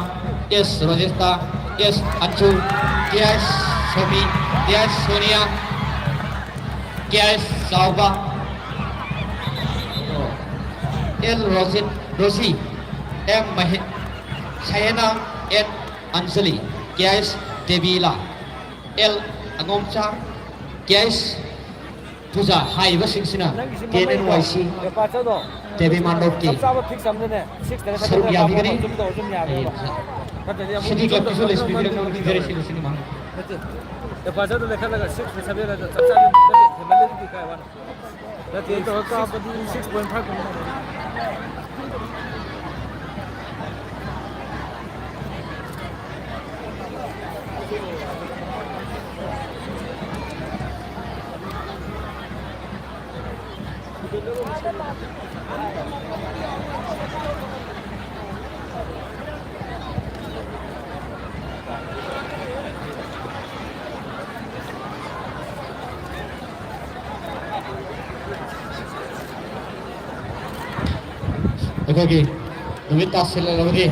ꯑꯦꯁ ꯔꯣꯖꯦꯁꯇꯥ, ꯑꯦꯁ ꯑꯟꯖꯨ, ꯀꯦ ꯑꯦꯁ ꯁꯣꯃꯤ, ꯀꯦ ꯑꯦꯁ Sonia, K S Chaoba, L Rojit, Roji, M ꯃꯍꯦ-, Sahena, N Anjali, K S Debila, L Angomcha, K S Puja ꯍꯥꯏꯔꯤꯕꯁꯤꯡꯁꯤꯅ ꯅꯪꯒꯤꯁꯤ ꯇꯦꯟ ꯑꯦꯟ ꯃꯃꯩꯗꯣ ꯋꯥꯏ ꯁꯤ ꯄꯦꯄꯔ ꯆꯠꯂꯣ꯫ ꯗꯦꯕꯤ ꯃꯥꯟꯗꯣꯞꯀꯤ ꯆꯞ ꯆꯥꯕ ꯐꯤꯛꯁ ꯑꯃꯗꯅꯦ, ꯁꯤꯛꯁꯇꯅꯦ ꯁꯔꯨꯛ ꯁꯚꯦꯟꯗ ꯀꯥꯞꯄꯣ, ꯌꯥꯕꯤꯒꯅꯤ꯫ ꯖꯨꯝ ꯇꯧꯔ ꯖꯨꯝ ꯌꯥꯕꯅꯦꯕ꯫ ꯑꯩ ꯅꯠꯇ꯭ꯔꯗꯤ ꯑꯃꯨꯛ ꯁꯤꯇꯤ ꯖꯨꯝ ꯀ꯭ꯂꯕꯀꯤꯁꯨ ꯇꯧꯔ ꯂꯩꯁ ꯄꯤꯕꯤꯔꯛꯅꯕ ꯅꯤꯡꯖꯔꯤ ꯁꯤꯜꯂꯨꯁꯤꯡꯒꯤ ꯃꯥꯡꯗ꯫ ꯅꯠꯇꯦ, ꯄꯦꯄꯔ ꯆꯠꯇꯣ ꯂꯩꯈꯠꯂꯒ ꯁꯤꯛꯁꯇ ꯁꯚꯦꯟ ꯑꯗꯣ ꯆꯞ ꯆꯥꯕꯤ ꯅꯠꯇꯦ, ꯍꯦꯟꯃꯜꯂꯦ ꯑꯗꯨꯗꯤ ꯀꯥꯏ ꯋꯥꯅꯣ? ꯅꯠꯇꯦ, ꯇꯧꯔ ꯀꯥꯞꯄꯗꯤ ꯁꯤꯛꯁ ꯄꯣꯏꯟ ꯐꯥꯏꯚ ꯀꯨꯝꯕ꯫ ꯑꯩꯈꯣꯏꯒꯤ ꯅꯨꯃꯤꯠ ꯇꯥꯁꯤꯜꯂꯛꯂꯕꯗꯤ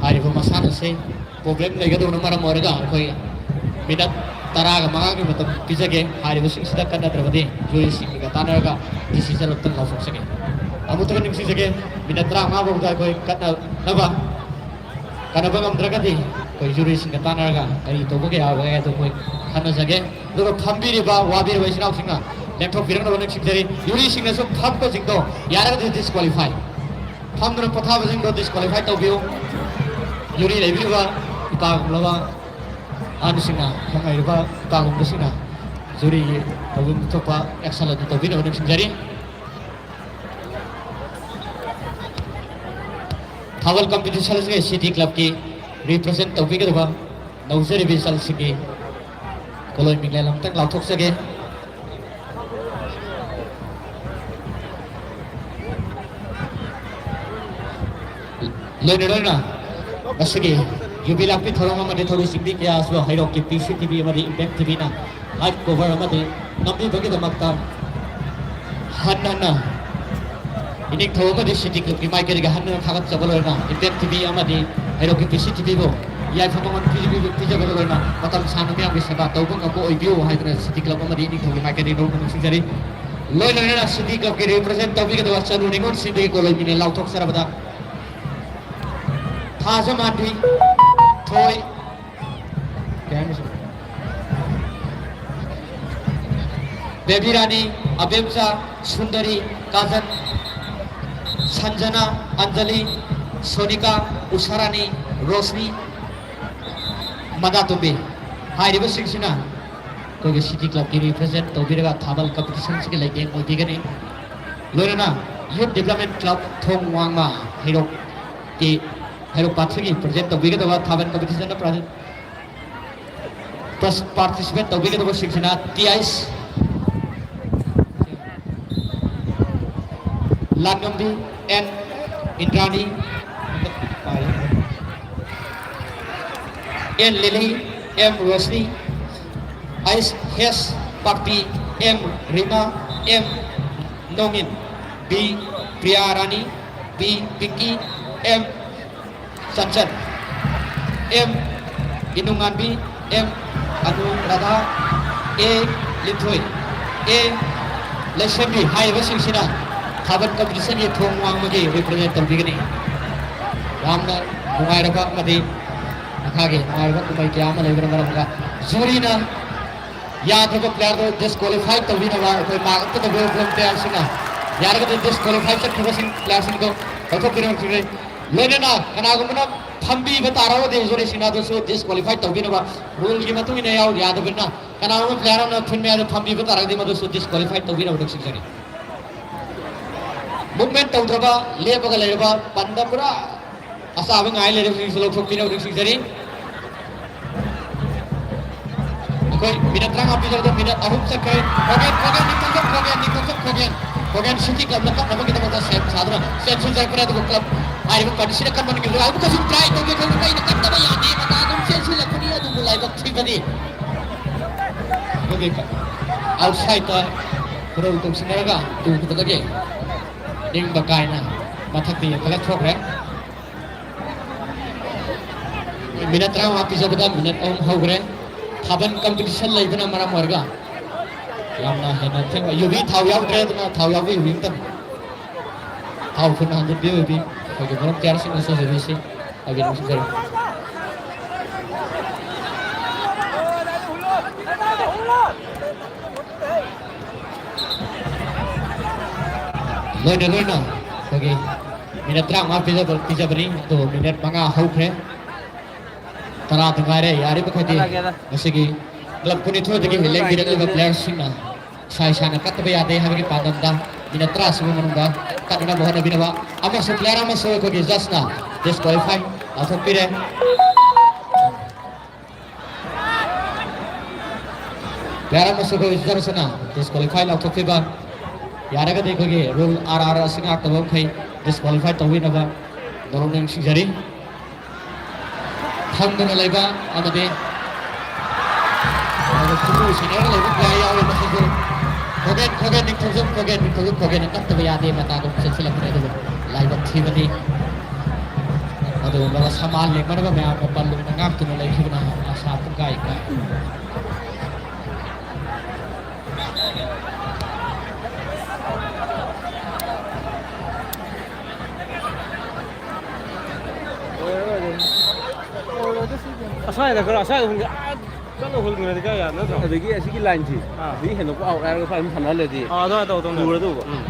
ꯍꯥꯏꯔꯤꯕ ꯃꯁꯥꯟꯅ ꯑꯁꯤ ꯄ꯭ꯔꯣꯕ꯭ꯂꯦꯝ ꯂꯩꯒꯗꯧꯕꯅ ꯃꯔꯝ ꯑꯣꯏꯔꯒ ꯑꯩꯈꯣꯏ ꯃꯤꯅꯠ ꯇꯔꯥꯒ ꯃꯉꯥꯒꯤ ꯃꯇꯝ ꯄꯤꯖꯒꯦ꯫ ꯍꯥꯏꯔꯤꯕꯁꯤꯡꯁꯤꯗ ꯀꯟꯅꯗ꯭ꯔꯕꯗꯤ ꯖꯨꯔꯤꯁꯤꯡꯒ ꯇꯥꯟꯅꯔꯒ ꯗꯤꯁꯤꯖꯟ ꯑꯃꯇꯪ ꯂꯧꯊꯣꯛꯆꯒꯦ꯫ ꯑꯃꯨꯛꯇꯒ ꯅꯤꯡꯁꯤꯡꯖꯒꯦ, ꯃꯤꯅꯠ ꯇꯔꯥꯃꯉꯥ ꯐꯥꯎꯗ ꯑꯩꯈꯣꯏ ꯀꯟꯅꯅꯕ, ꯀꯟꯅꯕ ꯉꯝꯗ꯭ꯔꯒꯗꯤ ꯑꯩꯈꯣꯏ ꯖꯨꯔꯤꯁꯤꯡꯒ ꯇꯥꯟꯅꯔꯒ ꯀꯔꯤ ꯇꯧꯕ ꯌꯥꯕꯒꯦ ꯍꯥꯏꯗꯣ ꯑꯩꯈꯣꯏ ꯈꯟꯅꯖꯒꯦ꯫ ꯑꯗꯨꯒ ꯐꯝꯕꯤꯔꯤꯕ, ꯋꯥꯕꯤꯔꯤꯕ ꯏꯆꯤꯟ ꯏꯅꯥꯎꯁꯤꯡꯅ ꯂꯦꯡꯊꯣꯛꯄꯤꯔꯛꯅꯕ ꯅꯤꯡꯁꯤꯡꯖꯔꯤ꯫ ꯖꯨꯔꯤꯁꯤꯡꯅꯁꯨ ꯐꯝꯕꯁꯤꯡꯗꯣ ꯌꯥꯔꯒꯗꯤ ꯗꯤꯁꯀ꯭ꯋꯥꯂꯤꯐꯥꯏ, ꯐꯝꯗꯨꯅ ꯄꯣꯊꯥꯕꯁꯤꯡꯗꯣ ꯗꯤꯁꯀ꯭ꯋꯥꯂꯤꯐꯥꯏ ꯇꯧꯕꯤꯌꯨ꯫ ꯖꯨꯔꯤ ꯂꯩꯕꯤꯔꯤꯕ ꯏꯄꯥꯒꯨꯝꯂꯕ ꯑꯍꯟꯁꯤꯡꯅ, ꯈꯪꯍꯩꯔꯕ ꯏꯄꯥꯒꯨꯝꯕꯁꯤꯡꯅ ꯖꯨꯔꯤꯒꯤ ꯇꯧꯐꯝ ꯊꯣꯛꯄ ꯑꯦꯛꯁꯟ ꯑꯗꯨ ꯇꯧꯕꯤꯅꯕ ꯅꯤꯡꯁꯤꯡꯖꯔꯤ꯫ ꯊꯥꯕꯜ ꯀꯝꯄꯤꯇꯤꯁꯟ ꯑꯁꯤꯒꯤ ꯁꯤꯇꯤ ꯀ꯭ꯂꯕꯀꯤ ꯔꯤꯄ꯭ꯔꯖꯦꯟ ꯇꯧꯕꯤꯒꯗꯕ ꯅꯧꯖꯔꯤꯕ ꯏꯆꯜꯁꯤꯡꯒꯤ ꯀꯣꯂꯣꯏ ꯃꯤꯡꯂꯦꯟ ꯑꯃꯇꯪ ꯂꯥꯎꯊꯣꯛꯆꯒꯦ꯫ ꯂꯣꯏꯅ ꯂꯣꯏꯅ ꯉꯁꯤꯒꯤ ꯌꯨꯕꯤ ꯂꯥꯛꯄꯤ ꯊꯧꯔꯝ ꯑꯃꯗꯤ ꯊꯧꯔꯤ ꯆꯤꯡꯕꯤ ꯀꯌꯥ ꯑꯁꯤꯕꯨ ꯍꯩꯔꯣꯛꯀꯤ ꯄꯤ ꯁꯤ ꯇꯤ ꯚꯤ ꯑꯃꯗꯤ ꯏꯝꯄꯦꯛ ꯇꯤ ꯚꯤꯅ ꯂꯥꯏꯚ ꯀꯣꯚꯔ ꯑꯃꯗꯤ ꯅꯝꯕꯤꯕꯒꯤꯗꯃꯛꯇ ꯍꯟꯅ ꯍꯟꯅ ꯏꯅꯤꯡꯊꯧ ꯑꯃꯗꯤ ꯁꯤꯇꯤ ꯀ꯭ꯂꯕꯀꯤ ꯃꯥꯏꯀꯩꯗꯒꯤ ꯍꯟꯅ ꯊꯥꯒꯠꯆꯕ ꯂꯣꯏꯅ ꯏꯝꯄꯦꯛ ꯇꯤ ꯚꯤ ꯑꯃꯗꯤ ꯍꯩꯔꯣꯛꯀꯤ ꯄꯤ ꯁꯤ ꯇꯤ ꯚꯤꯕꯨ ꯌꯥꯏꯐ ꯃꯉꯣꯟ ꯄꯤꯕꯤ-, ꯄꯤꯖꯕꯒ ꯂꯣꯏꯅ ꯃꯇꯝ ꯁꯥꯡꯅ ꯃꯤꯌꯥꯝꯒꯤ ꯁꯦꯕꯥ ꯇꯧꯕ ꯉꯝꯕ ꯑꯣꯏꯕꯤꯌꯨ ꯍꯥꯏꯗꯨꯅ ꯁꯤꯇꯤ ꯀ꯭ꯂꯕ ꯑꯃꯗꯤ ꯏꯅꯤꯡꯊꯧꯒꯤ ꯃꯥꯏꯀꯩꯗꯒꯤ ꯅꯣꯡꯃ ꯅꯤꯡꯁꯤꯡꯖꯔꯤ꯫ ꯂꯣꯏ ꯂꯣꯏꯅꯅ ꯁꯤꯇꯤ ꯀ꯭ꯂꯕꯀꯤ ꯔꯤꯄ꯭ꯔꯖꯦꯟ ꯇꯧꯕꯤꯒꯗꯕ ꯆꯅꯨ ꯅꯤꯉꯣꯜꯁꯤꯡꯗꯒꯤ ꯀꯣꯂꯣꯏ ꯃꯤꯅꯦ ꯂꯥꯎꯊꯣꯛꯆꯔꯕꯗ ꯊꯥꯖꯃꯥꯟꯕꯤ, ꯊꯣꯏ, ꯀꯩ ꯍꯥꯏꯅꯤ ꯁꯤꯕꯨ? ꯕꯦꯕꯤ ꯔꯥꯅꯤ, ꯑꯕꯦꯝꯆꯥ, ꯁꯨꯟꯗꯔꯤ, ꯀꯥꯖꯟ, ꯁꯟꯖꯅꯥ, ꯑꯟꯖꯂꯤ, ꯁꯣꯅꯤꯀꯥ, ꯎꯁꯥꯔꯥꯅꯤ, ꯔꯣꯁꯅꯤ, ꯃꯗꯥꯇꯣꯝꯕꯤ ꯍꯥꯏꯔꯤꯕꯁꯤꯡꯁꯤꯅ ꯑꯩꯈꯣꯏꯒꯤ ꯁꯤꯇꯤ ꯀ꯭ꯂꯕꯀꯤ ꯔꯤꯄ꯭ꯔꯖꯦꯟ ꯇꯧꯕꯤꯔꯒ ꯊꯥꯕꯜ ꯀꯝꯄꯤꯇꯤꯁꯟꯁꯤꯒꯤ ꯂꯩꯇꯦꯡ ꯑꯣꯏꯕꯤꯒꯅꯤ꯫ ꯂꯣꯏꯅꯅ ꯌꯨꯠ ꯗꯤꯕ꯭ꯂꯞꯃꯦꯟ ꯀ꯭ꯂꯕ ꯊꯣꯡ ꯋꯥꯡꯃ ꯍꯩꯔꯣꯛꯀꯤ, ꯍꯩꯔꯣꯛ ꯄꯥꯠꯁꯤꯒꯤ ꯄ꯭ꯔꯖꯦꯟ ꯇꯧꯕꯤꯒꯗꯕ ꯊꯥꯕꯜ ꯀꯝꯄꯤꯇꯤꯁꯟꯗ ꯄ꯭ꯔꯖꯦꯟ ꯄ꯭ꯔꯁ-, ꯄꯥꯔꯇꯤꯁꯤꯄꯦꯠ ꯇꯧꯕꯤꯒꯗꯕꯁꯤꯡꯁꯤꯅ T H Langambi, N Indrani, N Lily, M Roshni, ꯑꯩꯁ ꯍꯦꯁ ꯄꯥꯛꯄꯤ, ꯑꯦꯝ ꯔꯤꯃꯥ, ꯑꯦꯝ ꯅꯣꯡꯏꯟ, B Priya Rani, B. Pinky. M. Chanchan. M. Inunganbi. M. Anu Radha. A. Linthoi. A. Leishembi. ꯍꯥꯏꯔꯤꯕꯁꯤꯡꯁꯤꯅ ꯊꯥꯕꯜ ꯀꯝꯄꯤꯇꯤꯁꯟꯒꯤ ꯊꯣꯡ ꯋꯥꯡꯃꯒꯤ ꯔꯤꯄ꯭ꯔꯖꯦꯟ ꯇꯧꯕꯤꯒꯅꯤ꯫ ꯌꯥꯝꯅ ꯅꯨꯡꯉꯥꯏꯔꯕ ꯑꯃꯗꯤ ꯃꯈꯥꯒꯤ ꯅꯨꯡꯉꯥꯏꯔꯕ ꯀꯨꯝꯍꯩ ꯀꯌꯥ ꯑꯃ ꯂꯩꯕꯅ ꯃꯔꯝ ꯑꯣꯏꯔꯒ ꯖꯨꯔꯤꯅ ꯌꯥꯗ꯭ꯔꯕ ꯄ꯭ꯂꯦꯌꯔꯗꯨ ꯗꯤꯁꯀ꯭ꯋꯥꯂꯤꯐꯥꯏ ꯇꯧꯕꯤꯅꯕ ꯑꯩꯈꯣꯏ ꯃꯥꯔꯛ ꯑꯝꯇ ꯇꯧꯕꯤꯔꯛꯄ ꯄ꯭ꯂꯦꯌꯔꯁꯤꯡꯅ ꯌꯥꯔꯒꯗꯤ ꯗꯤꯁꯀ꯭ꯋꯥꯂꯤꯐꯥꯏ ꯆꯠꯈ꯭ꯔꯕꯁꯤꯡ ꯄ꯭ꯂꯦꯌꯔꯁꯤꯡꯗꯣ ꯂꯧꯊꯣꯛꯄꯤꯔꯛꯈꯤꯕꯅꯤ꯫ ꯂꯣꯏꯅꯅ ꯀꯅꯥꯒꯨꯝꯕꯅ ꯐꯝꯕꯤꯕ ꯇꯥꯔꯒꯗꯤ ꯖꯨꯔꯤꯁꯤꯡꯅ ꯑꯗꯨꯁꯨ ꯗꯤꯁꯀ꯭ꯋꯥꯂꯤꯐꯥꯏ ꯇꯧꯕꯤꯅꯕ ꯔꯨꯜꯒꯤ ꯃꯇꯨꯡ ꯏꯟꯅ ꯌꯥꯎ ꯌꯥꯗꯕꯅꯤꯅ ꯀꯅꯥꯒꯨꯝꯕ ꯄ꯭ꯂꯦꯌꯔ ꯑꯃꯅ ꯐꯤꯜ ꯃꯌꯥꯗ ꯐꯝꯕꯤꯕ ꯇꯥꯔꯒꯗꯤ ꯃꯗꯨꯁꯨ ꯗꯤꯁꯀ꯭ꯋꯥꯂꯤꯐꯥꯏ ꯇꯧꯕꯤꯅꯕ ꯅꯤꯡꯁꯤꯡꯖꯔꯤ꯫ ꯃꯨꯚꯃꯦꯟ ꯇꯧꯗ꯭ꯔꯕ ꯂꯦꯞꯄꯒ ꯂꯩꯔꯕ ꯄꯟꯗ ꯄꯨꯔꯥ ꯑꯆꯥꯕ ꯉꯥꯏ ꯂꯩꯔꯕꯁꯤꯡꯁꯨ ꯂꯧꯊꯣꯛꯄꯤꯅꯕ ꯅꯤꯡꯁꯤꯡꯖꯔꯤ꯫ ꯑꯩꯈꯣꯏ ꯃꯤꯅꯠ ꯇꯔꯥꯃꯉꯥ ꯄꯤꯖꯕꯗ ꯃꯤꯅꯠ ꯑꯍꯨꯝ ꯆꯠꯈ꯭ꯔꯦ꯫ ꯈꯣꯒꯦꯟ, ꯈꯣꯒꯦꯟ, ꯅꯤꯡꯊꯧꯖꯝ ꯈꯣꯒꯦꯟ, ꯅꯤꯡꯊꯧꯖꯝ ꯈꯣꯒꯦꯟ꯫ ꯈꯣꯒꯦꯟ ꯁꯤꯇꯤ ꯀ꯭ꯂꯕꯅ ꯀꯞꯅꯕꯒꯤꯗꯃꯛꯇ ꯁꯦꯝ ꯁꯥꯗꯨꯅ ꯆꯦꯟꯁꯤꯟꯖꯔꯛꯄꯅꯦ꯫ ꯑꯗꯨꯕꯨ ꯀ꯭ꯂꯕ ꯍꯥꯏꯔꯤꯕ ꯄꯥꯔꯇꯤꯁꯤꯅ ꯀꯟꯕ ꯉꯝꯗ꯭ꯔꯦ꯫ ꯑꯃꯨꯛꯀꯁꯨ ꯇ꯭ꯔꯥꯏ ꯇꯧꯒꯦ ꯈꯜꯂꯤ꯫ ꯑꯩꯅ ꯀꯟꯗꯕ ꯌꯥꯗꯦ꯫ ꯃꯇꯥꯒꯨꯝ ꯆꯦꯟꯁꯤꯜꯂꯛꯄꯅꯤ꯫ ꯑꯗꯨꯕꯨ ꯂꯥꯏꯕꯛ ꯊꯤꯕꯗꯤ ꯑꯗꯨꯒꯤ ꯑꯥꯎꯠꯁꯥꯏꯠꯇ ꯈꯨꯔꯧ ꯇꯧꯁꯤꯟꯅꯔꯒ ꯇꯨꯈꯤꯕꯗꯒꯤ ꯅꯤꯡꯕ ꯀꯥꯏꯅ ꯃꯊꯛꯇ ꯌꯦꯡꯈꯠꯂ ꯊꯣꯛꯈ꯭ꯔꯦ꯫ ꯃꯤꯅꯠ ꯇꯔꯥꯃꯉꯥ ꯄꯤꯖꯕꯗ ꯃꯤꯅꯠ ꯑꯍꯨꯝ ꯍꯧꯈ꯭ꯔꯦ꯫ ꯊꯥꯕꯜ ꯀꯝꯄꯤꯇꯤꯁꯟ ꯂꯩꯕꯅ ꯃꯔꯝ ꯑꯣꯏꯔꯒ ꯌꯥꯝꯅ ꯍꯦꯟꯅ ꯊꯦꯡꯕ꯫ ꯌꯨꯕꯤ ꯊꯥꯎ ꯌꯥꯎꯗ꯭ꯔꯦ, ꯑꯗꯨꯅ ꯊꯥꯎ ꯌꯥꯎꯕ ꯌꯨꯕꯤ ꯑꯝꯇꯪ ꯊꯥꯎ ꯊꯨꯅ ꯍꯟꯖꯤꯟꯕꯤꯌꯨ ꯌꯨꯕꯤ꯫ ꯑꯩꯈꯣꯏꯒꯤ ꯃꯔꯨꯞ ꯇꯤꯌꯥꯔꯁꯤꯡꯅꯁꯨ ꯌꯨꯕꯤꯁꯤ ꯍꯥꯏꯕꯤꯔꯛꯄ ꯁꯤꯟꯖꯔꯤ꯫ ꯂꯣꯏꯅ ꯂꯣꯏꯅ ꯑꯩꯈꯣꯏꯒꯤ ꯃꯤꯅꯠ ꯇꯔꯥꯃꯉꯥ ꯄꯤꯖꯕ-, ꯄꯤꯖꯕꯅꯤ, ꯑꯗꯨꯕꯨ ꯃꯤꯅꯠ ꯃꯉꯥ ꯍꯧꯈ꯭ꯔꯦ꯫ ꯇꯔꯥꯗ ꯉꯥꯏꯔꯦ꯫ ꯌꯥꯔꯤꯕ ꯃꯈꯩꯗꯤ ꯉꯁꯤꯒꯤ ꯀ꯭ꯂꯕ ꯀꯨꯟꯅꯤꯊꯣꯏꯗꯒꯤ ꯂꯦꯡꯕꯤꯔꯛꯂꯤꯕ ꯄ꯭ꯂꯦꯌꯔꯁꯤꯡꯅ ꯏꯁꯥ ꯏꯁꯥꯅ ꯀꯠꯇꯕ ꯌꯥꯗꯦ ꯍꯥꯏꯕꯒꯤ ꯄꯥꯟꯗꯝꯗ ꯃꯤꯅꯠ ꯇꯔꯥ ꯁꯨꯕ ꯃꯅꯨꯡꯗ ꯀꯠꯅꯅꯕ ꯍꯣꯠꯅꯕꯤꯅꯕ꯫ ꯑꯃꯁꯨ ꯄ꯭ꯂꯦꯌꯔ ꯑꯃꯁꯨ ꯑꯩꯈꯣꯏꯒꯤ ꯖꯁꯅ ꯗꯤꯁꯀ꯭ꯋꯥꯂꯤꯐꯥꯏ ꯂꯥꯎꯊꯣꯛꯄꯤꯔꯦ꯫ ꯄ꯭ꯂꯦꯌꯔ ꯑꯃꯁꯨ ꯑꯩꯈꯣꯏ ꯖꯁꯅ ꯗꯤꯁꯀ꯭ꯋꯥꯂꯤꯐꯥꯏ ꯂꯥꯎꯊꯣꯛꯄꯤꯕ꯫ ꯌꯥꯔꯒꯗꯤ ꯑꯩꯈꯣꯏꯒꯤ ꯔꯨꯜ ꯑꯥꯔ ꯑꯥꯔ ꯑꯁꯤ ꯉꯥꯛꯇꯕ ꯃꯈꯩ ꯗꯤꯁꯀ꯭ꯋꯥꯂꯤꯐꯥꯏ ꯇꯧꯕꯤꯅꯕ ꯅꯣꯂꯨꯛꯅ ꯅꯤꯡꯁꯤꯡꯖꯔꯤ꯫ ꯐꯝꯗꯨꯅ ꯂꯩꯕ ꯑꯃꯗꯤ ꯈꯨꯠꯄꯨ ꯁꯤꯟꯅꯔꯒ ꯂꯩꯕ ꯄ꯭ꯂꯦꯌꯔ ꯌꯥꯎꯔꯤ꯫ ꯃꯁꯤꯁꯨ ꯈꯣꯡ ꯈꯣꯒꯦꯟ, ꯈꯣꯒꯦꯟ, ꯅꯤꯡꯊꯧꯖꯝ ꯈꯣꯒꯦꯟ, ꯅꯤꯡꯊꯧꯖꯝ ꯈꯣꯒꯦꯟꯅ ꯅꯠꯇꯕ ꯌꯥꯗꯦ ꯃꯇꯥꯒꯨꯝ ꯆꯦꯟꯁꯤꯜꯂꯛꯈ꯭ꯔꯦ꯫ ꯑꯗꯨꯕꯨ ꯂꯥꯏꯕꯛ ꯊꯤꯕꯗꯤ ꯑꯗꯨꯒꯨꯝꯂꯕ ꯁꯃꯥꯟ ꯂꯦꯡꯃꯅꯕ ꯃꯌꯥꯝꯅ ꯄꯜꯂꯨꯅ ꯉꯥꯛꯇꯨꯅ ꯂꯩꯈꯤꯕꯅ ꯑꯁꯥ ꯄꯨꯡꯀꯥꯏ ꯀꯥꯏ꯫ ꯑꯁ꯭ꯋꯥꯏꯗ ꯈꯔ, ꯑꯁ꯭ꯋꯥꯏꯗ ꯍꯨꯟꯒꯦ꯫ ꯑꯥ, ꯆꯠꯂ ꯍꯨꯟꯈ꯭ꯔꯗꯤ ꯀꯥꯏ ꯌꯥ-, ꯅꯠꯇ꯭ꯔꯣ? ꯑꯗꯒꯤ ꯑꯁꯤꯒꯤ ꯂꯥꯏꯟꯁꯤ, ꯑꯥ꯫ ꯑꯁꯤꯒꯤ ꯍꯦꯟꯗꯣꯛꯄ ꯑꯥꯎꯠ ꯍꯥꯏꯔꯒ ꯁ꯭ꯋꯥꯏ ꯑꯗꯨꯝ ꯁꯥꯟꯅꯍꯜꯂꯗꯤ ꯑꯥ, ꯑꯗꯨꯃꯥꯏꯅ ꯇꯧꯗꯧꯅꯦ꯫ ꯊꯨꯔꯗꯧꯕ꯫ ꯎꯝ꯫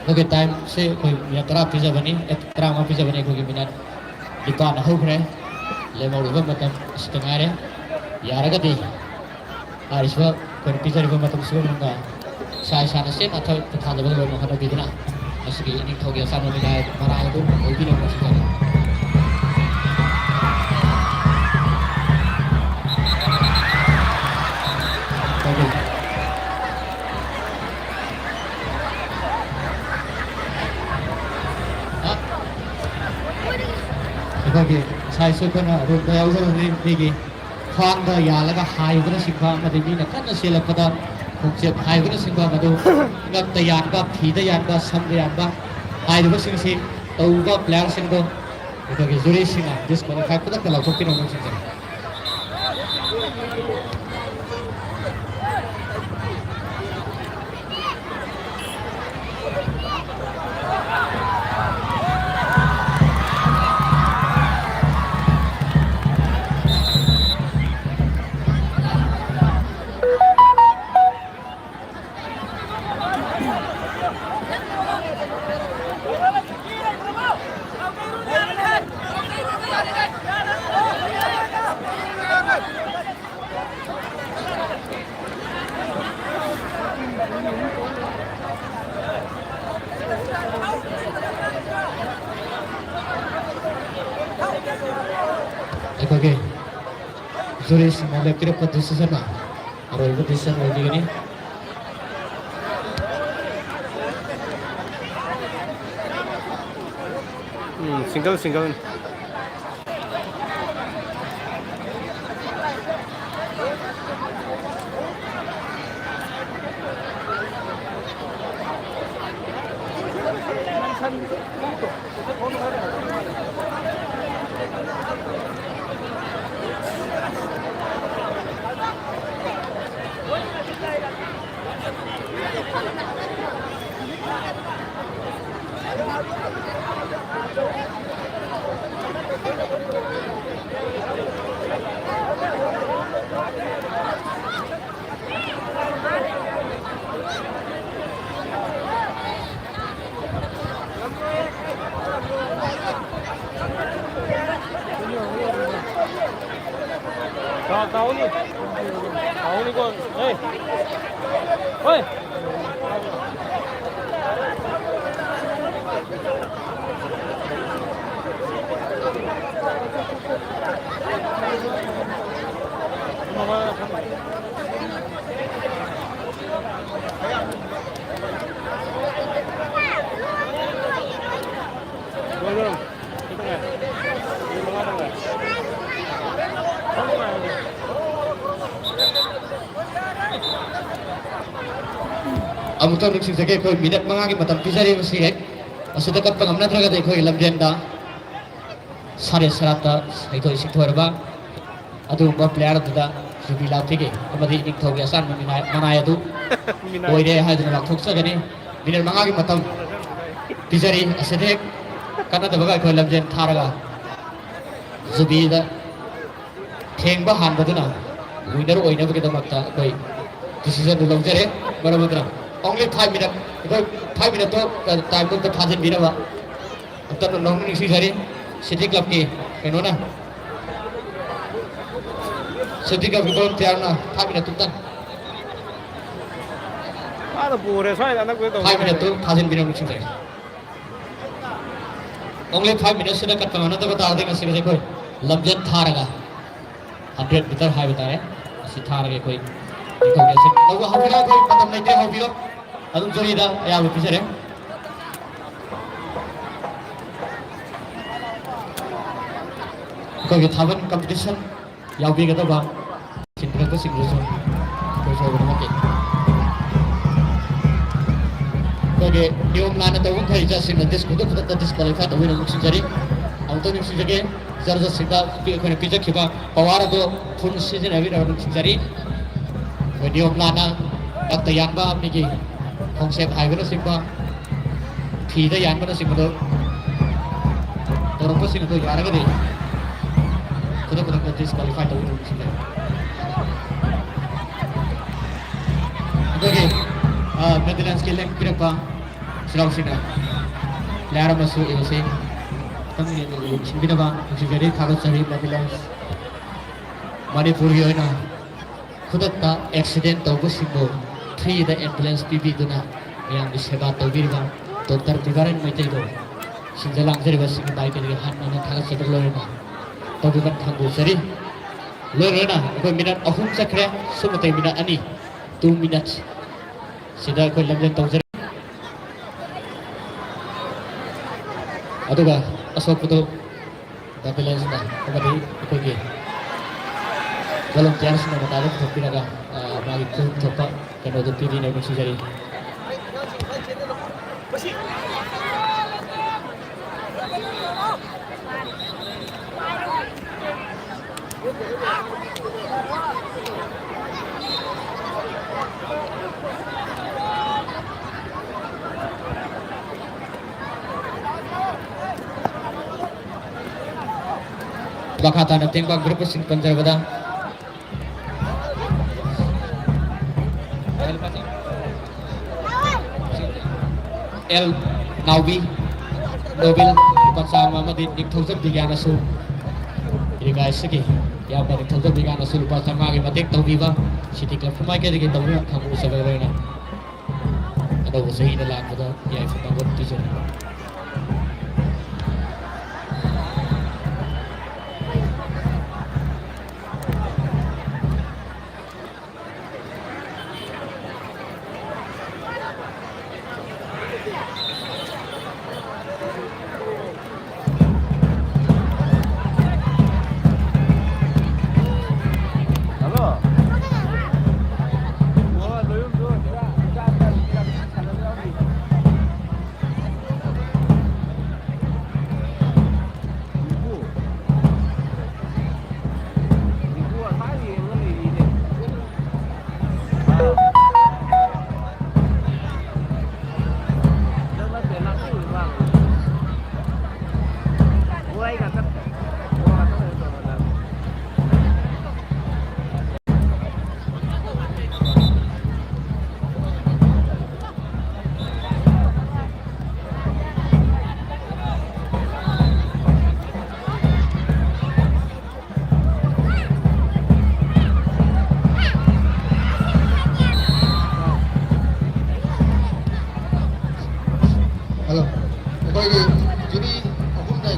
ꯑꯩꯈꯣꯏꯒꯤ ꯇꯥꯏꯝꯁꯦ ꯑꯩꯈꯣꯏ ꯃꯤꯅꯠ ꯇꯔꯥ ꯄꯤꯖꯕꯅꯤ, ꯑꯦ, ꯇꯔꯥꯃꯉꯥ ꯄꯤꯖꯕꯅꯤ, ꯑꯩꯈꯣꯏꯒꯤ ꯃꯤꯅꯠ ꯅꯤꯄꯥꯟ ꯍꯧꯈ꯭ꯔꯦ꯫ ꯂꯦꯝꯍꯧꯔꯤꯕ ꯃꯇꯝ ꯑꯁꯤꯗ ꯉꯥꯏꯔꯦ꯫ ꯌꯥꯔꯒꯗꯤ ꯍꯥꯏꯔꯤꯁꯤꯕ ꯑꯩꯈꯣꯏꯅ ꯄꯤꯖꯔꯤꯕ ꯃꯇꯝꯁꯤꯒꯤ ꯃꯅꯨꯡꯗ ꯏꯁꯥ ꯏꯁꯥꯅ ꯆꯦꯠꯅ ꯊꯕꯛ ꯊꯥꯗꯕ ꯑꯣꯏꯅ ꯍꯣꯠꯅꯕꯤꯗꯨꯅ ꯃꯁꯤꯒꯤ ꯏꯅꯤꯡꯊꯧꯒꯤ ꯑꯆꯥꯟꯕ ꯃꯤꯅꯥꯏ ꯃꯔꯥ ꯑꯗꯨ ꯑꯣꯏꯕꯤꯅꯕ ꯁꯤꯖꯒꯦ꯫ ꯇꯧꯕꯤꯌꯨ꯫ ꯑ? ꯑꯩꯈꯣꯏꯒꯤ ꯉꯁꯥꯏꯁꯨ ꯑꯩꯈꯣꯏꯅ ꯑꯔꯣꯏꯕꯗ ꯌꯥꯎꯖꯕꯅꯤ, ꯃꯤꯒꯤ ꯈ꯭ꯋꯥꯡꯗ ꯌꯥꯜꯂꯒ ꯍꯥꯏꯕꯅꯆꯤꯡꯕ ꯑꯃꯗꯤ ꯃꯤꯅ ꯀꯟꯅ ꯆꯦꯜꯂꯛꯄꯗ ꯈꯣꯡꯆꯦꯞ ꯍꯥꯏꯕꯅꯆꯤꯡꯕ, ꯃꯗꯨ ꯉꯛꯇ ꯌꯥꯟꯕ, ꯐꯤꯗ ꯌꯥꯟꯕ, ꯁꯝꯗ ꯌꯥꯟꯕ ꯍꯥꯏꯔꯤꯕꯁꯤꯡꯁꯤ ꯇꯧꯕ ꯄ꯭ꯂꯦꯌꯔꯁꯤꯡꯗꯣ ꯑꯩꯈꯣꯏꯒꯤ ꯖꯨꯔꯤꯁꯤꯡꯅ ꯗꯤꯁꯀ꯭ꯋꯥꯂꯤꯐꯥꯏ ꯈꯨꯗꯛꯇ ꯂꯧꯊꯣꯛꯄꯤꯔꯝꯒꯅꯤ ꯁꯤꯡꯖꯦ꯫ ꯑꯩꯈꯣꯏꯒꯤ ꯖꯨꯔꯤꯁꯤꯡꯅ ꯂꯦꯞꯄꯤꯔꯛꯄ ꯗꯤꯁꯤꯖꯟꯅ ꯑꯔꯣꯏꯕ ꯗꯤꯁꯤꯖꯟ ꯑꯣꯏꯕꯤꯒꯅꯤ꯫ ꯎꯝ, ꯁꯤꯡꯒꯜ, ꯁꯤꯡꯒꯜ꯫ ꯇꯥ-, ꯇꯥꯍꯧꯅꯤ꯫ ꯇꯥꯍꯧꯅꯤꯀꯣ꯫ ꯍꯦ꯫ ꯍꯣꯏ꯫ ꯑꯃꯨꯛꯇꯪ ꯅꯤꯡꯁꯤꯡꯖꯒꯦ, ꯑꯩꯈꯣꯏ ꯃꯤꯅꯠ ꯃꯉꯥꯒꯤ ꯃꯇꯝ ꯄꯤꯖꯔꯤ꯫ ꯃꯁꯤ ꯍꯦꯛ ꯑꯁꯤꯗ ꯀꯠꯄ ꯉꯝꯅꯗ꯭ꯔꯒꯗꯤ ꯑꯩꯈꯣꯏꯒꯤ ꯂꯝꯖꯦꯟꯗ ꯁꯥꯔꯦ ꯁꯔꯥꯠꯇ ꯍꯩꯊꯣꯏ ꯁꯤꯡꯊꯣꯏꯔꯕ ꯑꯗꯨꯒꯨꯝꯕ ꯄ꯭ꯂꯦꯌꯥꯔ ꯑꯗꯨꯗ ꯖꯨꯕꯤꯂꯥ ꯄꯤꯒꯦ ꯑꯃꯗꯤ ꯅꯤꯡꯊꯧꯒꯤ ꯑꯆꯥꯟꯕ ꯃꯤꯅꯥꯏ-, ꯃꯅꯥꯏ ꯑꯗꯨ ꯃꯤꯅꯥꯏ꯫ ꯑꯣꯏꯔꯦ ꯍꯥꯏꯗꯨꯅ ꯂꯥꯎꯊꯣꯛꯆꯒꯅꯤ꯫ ꯃꯤꯅꯤꯠ ꯃꯉꯥꯒꯤ ꯃꯇꯝ ꯄꯤꯖꯔꯤ꯫ ꯑꯁꯤꯗ ꯍꯦꯛ ꯀꯥꯟꯅꯗꯕꯒ ꯑꯩꯈꯣꯏ ꯂꯝꯖꯦꯜ ꯊꯥꯔꯒ ꯖꯨꯕꯤꯗ ꯊꯦꯡꯕ ꯍꯥꯟꯕꯗꯨꯅ ꯋꯤꯅꯔ ꯑꯣꯏꯅꯕꯒꯤꯗꯃꯛꯇ ꯑꯩꯈꯣꯏ ꯗꯤꯁꯤꯖꯟꯗꯨ ꯂꯧꯖꯔꯦ꯫ ꯃꯔꯝ ꯑꯗꯨꯅ only five minute, ꯑꯩꯈꯣꯏ five minute ꯇꯣ ꯇꯥꯏꯝꯗꯣ ꯑꯝꯇ ꯊꯥꯖꯤꯟꯕꯤꯅꯕ꯫ ꯑꯝꯇ ꯅꯧꯅ ꯅꯤꯡꯁꯤꯡꯖꯔꯤ, ꯁꯤꯇꯤ ꯀ꯭ꯂꯕꯀꯤ ꯀꯩꯅꯣꯅ, ꯁꯤꯇꯤ ꯀ꯭ꯂꯕꯀꯤ ꯚꯣꯂꯨꯟꯇꯤꯌꯥꯔꯅ five minute ꯇꯨꯝꯇꯪ, ꯃꯥꯅ ꯄꯨꯔꯦ ꯁ꯭ꯋꯥꯏꯗ ꯑꯅꯛꯄꯗ ꯇꯧꯔꯦ꯫ Five minute ꯇꯨ ꯊꯥꯖꯤꯟꯕꯤꯅꯕ ꯅꯤꯡꯁꯤꯡꯖꯔꯤ꯫ Only five minutes ꯁꯤꯗ ꯀꯠꯄ ꯉꯝꯅꯗꯕ ꯇꯥꯔꯗꯤ ꯉꯁꯤꯒꯤꯁꯦ ꯑꯩꯈꯣꯏ ꯂꯝꯖꯦꯜ ꯊꯥꯔꯒ ꯍꯟꯗ꯭ꯔꯦꯠ ꯃꯤꯇꯔ ꯍꯥꯏꯕ ꯇꯥꯔꯦ, ꯑꯁꯤ ꯊꯥꯔꯒ ꯑꯩꯈꯣꯏ ꯅꯤꯡꯊꯧꯒꯤ ꯑꯁꯤ ꯇꯧꯕ ꯍꯧꯕꯤꯔꯣ꯫ ꯑꯩꯈꯣꯏ ꯃꯇꯝ ꯂꯩꯇ꯭ꯔꯦ, ꯍꯧꯕꯤꯔꯣ꯫ ꯑꯗꯨꯝ ꯖꯨꯔꯤꯗ ꯑꯌꯥꯕ ꯄꯤꯖꯔꯦ꯫ ꯑꯩꯈꯣꯏꯒꯤ ꯊꯥꯕꯜ ꯀꯝꯄꯤꯇꯤꯁꯟ ꯌꯥꯎꯕꯤꯒꯗꯕ ꯁꯤꯟꯕꯤꯔꯛꯄꯁꯤꯡꯗꯨꯁꯨ ꯑꯩꯈꯣꯏ ꯁꯣꯏꯗꯅꯃꯛꯀꯤ ꯑꯩꯈꯣꯏꯒꯤ ꯅꯤꯌꯣꯝ ꯂꯥꯟꯅ ꯇꯧꯕ ꯃꯈꯩ ꯖꯁꯁꯤꯡꯅ ꯗꯤꯁ-, ꯈꯨꯗꯛ ꯈꯨꯗꯛꯇ ꯗꯤꯁꯀ꯭ꯋꯥꯂꯤꯐꯥꯏ ꯇꯧꯕꯤꯅꯕ ꯅꯤꯡꯁꯤꯡꯖꯔꯤ꯫ ꯑꯃꯨꯛꯇ ꯅꯤꯡꯁꯤꯡꯖꯒꯦ, ꯖꯔꯖꯁꯤꯡꯗ ꯑꯩꯈꯣꯏꯅ ꯄꯤꯖꯈꯤꯕ ꯄꯋꯥꯔ ꯑꯗꯨ ꯐꯨꯜ ꯁꯤꯖꯤꯟꯅꯕꯤꯅꯕ ꯅꯤꯡꯁꯤꯡꯖꯔꯤ꯫ ꯑꯩꯈꯣꯏ ꯅꯤꯌꯣꯝ ꯂꯥꯟꯅ ꯔꯛꯇ ꯌꯥꯟꯕ, ꯃꯤꯒꯤ ꯈꯣꯡꯆꯦꯞ ꯍꯥꯏꯕꯅꯆꯤꯡꯕ, ꯐꯤꯗ ꯌꯥꯟꯕꯅꯆꯤꯡꯕꯗꯣ ꯇꯧꯔꯛꯄꯁꯤꯡ ꯑꯗꯨ ꯌꯥꯔꯒꯗꯤ ꯈꯨꯗꯛ ꯈꯨꯗꯛꯇ ꯗꯤꯁꯀ꯭ꯋꯥꯂꯤꯐꯥꯏ ꯇꯧꯒꯗꯧꯕꯁꯤꯡ ꯂꯩ꯫ ꯑꯗꯨꯒꯤ, ꯑ, ꯃꯦꯗꯂꯦꯟꯁꯀꯤ ꯂꯦꯡ ꯄꯤꯔꯛꯄ ꯁꯤꯔꯥꯎꯁꯤꯡꯅ ꯄ꯭ꯂꯦꯌꯥꯔ ꯑꯃꯁꯨ ꯏꯕꯁꯤ ꯈꯤꯇꯪ ꯌꯦꯡꯁꯤꯟꯕꯤꯅꯕ ꯅꯨꯡꯁꯤꯖꯔꯤ, ꯊꯥꯒꯠꯆꯔꯤ꯫ ꯃꯦꯗꯂꯦꯟꯁ ꯃꯅꯤꯄꯨꯔꯒꯤ ꯑꯣꯏꯅ ꯈꯨꯗꯛꯇ ꯑꯦꯛꯁꯤꯗꯦꯟ ꯇꯧꯕꯁꯤꯡꯕꯨ ꯐ꯭ꯔꯤꯗ ꯑꯦꯝꯕꯨꯂꯦꯟꯁ ꯄꯤꯕꯤꯗꯨꯅ ꯃꯌꯥꯝꯒꯤ ꯁꯦꯕꯥ ꯇꯧꯕꯤꯔꯤꯕ ꯗꯣꯛꯇꯔ ꯕꯤꯕꯥꯔꯦꯟ ꯃꯩꯇꯩꯕꯨ ꯁꯤꯟꯖ ꯂꯥꯡꯖꯔꯤꯕꯁꯤꯡꯒꯤ ꯃꯥꯏꯀꯩꯗꯒꯤ ꯍꯟꯅ ꯍꯟꯅ ꯊꯥꯒꯠꯆꯕ ꯂꯣꯏꯅꯅ ꯇꯧꯕꯤꯃꯜ ꯈꯪꯗꯣꯛꯆꯔꯤ꯫ ꯂꯣꯏꯔꯣꯏꯅ ꯑꯩꯈꯣꯏ ꯃꯤꯅꯠ ꯑꯍꯨꯝ ꯆꯠꯈ꯭ꯔꯦ, ꯁꯨꯞꯅꯇꯩ ꯃꯤꯅꯠ ꯑꯅꯤ, two minutes ꯁꯤꯗ ꯑꯩꯈꯣꯏ ꯂꯝꯖꯦꯜ ꯇꯧꯖꯔꯤ꯫ ꯑꯗꯨꯒ ꯑꯁꯣꯛꯄꯗꯨ ꯑꯦꯝꯕꯨꯂꯦꯟꯁꯅ ꯑꯃꯗꯤ ꯑꯩꯈꯣꯏꯒꯤ ꯚꯣꯂꯨꯟꯇꯤꯌꯥꯔꯁꯤꯡꯅ ꯃꯇꯥꯏꯗ ꯄꯨꯊꯣꯛꯄꯤꯔꯒ, ꯑ, ꯃꯥꯒꯤ ꯄꯨꯊꯣꯛꯄ ꯀꯩꯅꯣꯗꯨ ꯄꯤꯕꯤꯅꯕ ꯅꯤꯡꯁꯤꯡꯖꯔꯤ꯫ ꯃꯈꯥ ꯇꯥꯅ ꯇꯦꯡꯕꯥꯡ ꯒ꯭ꯔꯨꯞꯁꯤꯡ ꯄꯟꯖꯔꯕꯗ, ꯑꯦꯜ ꯅꯥꯎꯕꯤ, ꯅꯣꯕꯦꯜ ꯂꯨꯄꯥ ꯆꯥꯝꯃ ꯑꯃꯗꯤ ꯅꯤꯡꯊꯧꯖꯝ ꯕꯤꯒ꯭ꯌꯥꯟꯅꯁꯨ, ꯏꯔꯤꯒꯥꯏꯁꯤꯒꯤ ꯏꯌꯥꯝꯕ ꯅꯤꯡꯊꯧꯖꯝ ꯕꯤꯒ꯭ꯌꯥꯟꯅꯁꯨ ꯂꯨꯄꯥ ꯆꯥꯝꯃꯉꯥꯒꯤ ꯃꯇꯦꯡ ꯇꯧꯕꯤꯕ, ꯁꯤꯇꯤ ꯀ꯭ꯂꯕꯀꯤ ꯃꯥꯏꯀꯩꯗꯒꯤ ꯇꯧꯕꯤꯕ ꯈꯪꯍꯧꯖꯕ ꯂꯣꯏꯅ ꯑꯅꯧꯕ ꯆꯍꯤꯗ ꯂꯥꯛꯄꯗ ꯌꯥꯏꯐꯅꯕ ꯄꯤꯖꯔꯤ꯫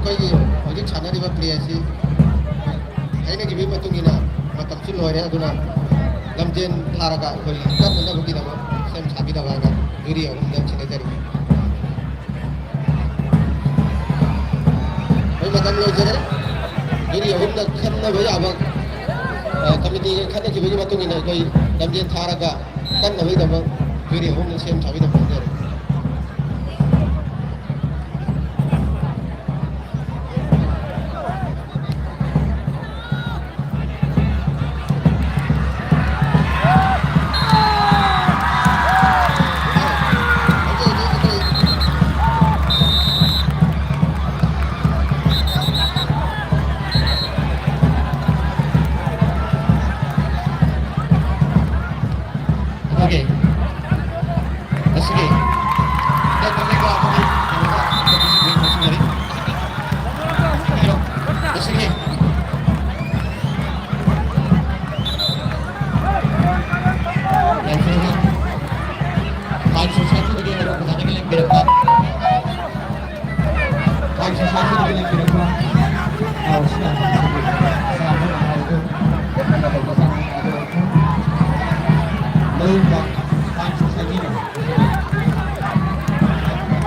ꯑꯩꯈꯣꯏꯒꯤ ꯍꯧꯖꯤꯛ ꯁꯥꯟꯅꯔꯤꯕ ꯄ꯭ꯂꯦ ꯑꯁꯤ ꯍꯥꯏꯅꯈꯤꯕꯒꯤ ꯃꯇꯨꯡ ꯏꯟꯅ ꯃꯇꯝꯁꯨ ꯂꯣꯏꯔꯦ, ꯑꯗꯨꯅ ꯂꯝꯖꯦꯟ ꯊꯥꯔꯒ ꯑꯩꯈꯣꯏ ꯀꯟꯅꯅꯕꯒꯤꯗꯃꯛ ꯁꯦꯝ ꯁꯥꯕꯤꯅꯕ ꯍꯥꯏꯅ ꯖꯨꯔꯤ ꯑꯍꯨꯝꯗ ꯁꯤꯟꯅꯖꯔꯤ꯫ ꯑꯩꯈꯣꯏ ꯃꯇꯝ ꯂꯣꯏꯖꯔꯦ꯫ ꯖꯨꯔꯤ ꯑꯍꯨꯝꯅ ꯈꯟꯅꯕ ꯌꯥꯕ, ꯑ, ꯀꯃꯤꯇꯤꯒ ꯈꯟꯅꯈꯤꯕꯒꯤ ꯃꯇꯨꯡ ꯏꯟꯅ ꯑꯩꯈꯣꯏ ꯂꯝꯖꯦꯟ ꯊꯥꯔꯒ ꯀꯟꯅꯕꯒꯤꯗꯃꯛ ꯖꯨꯔꯤ ꯑꯍꯨꯝꯅ ꯁꯦꯝ ꯁꯥꯕꯤꯅꯕ ꯍꯣꯠꯅꯖꯔꯤ꯫ Okay. Sige. Sige.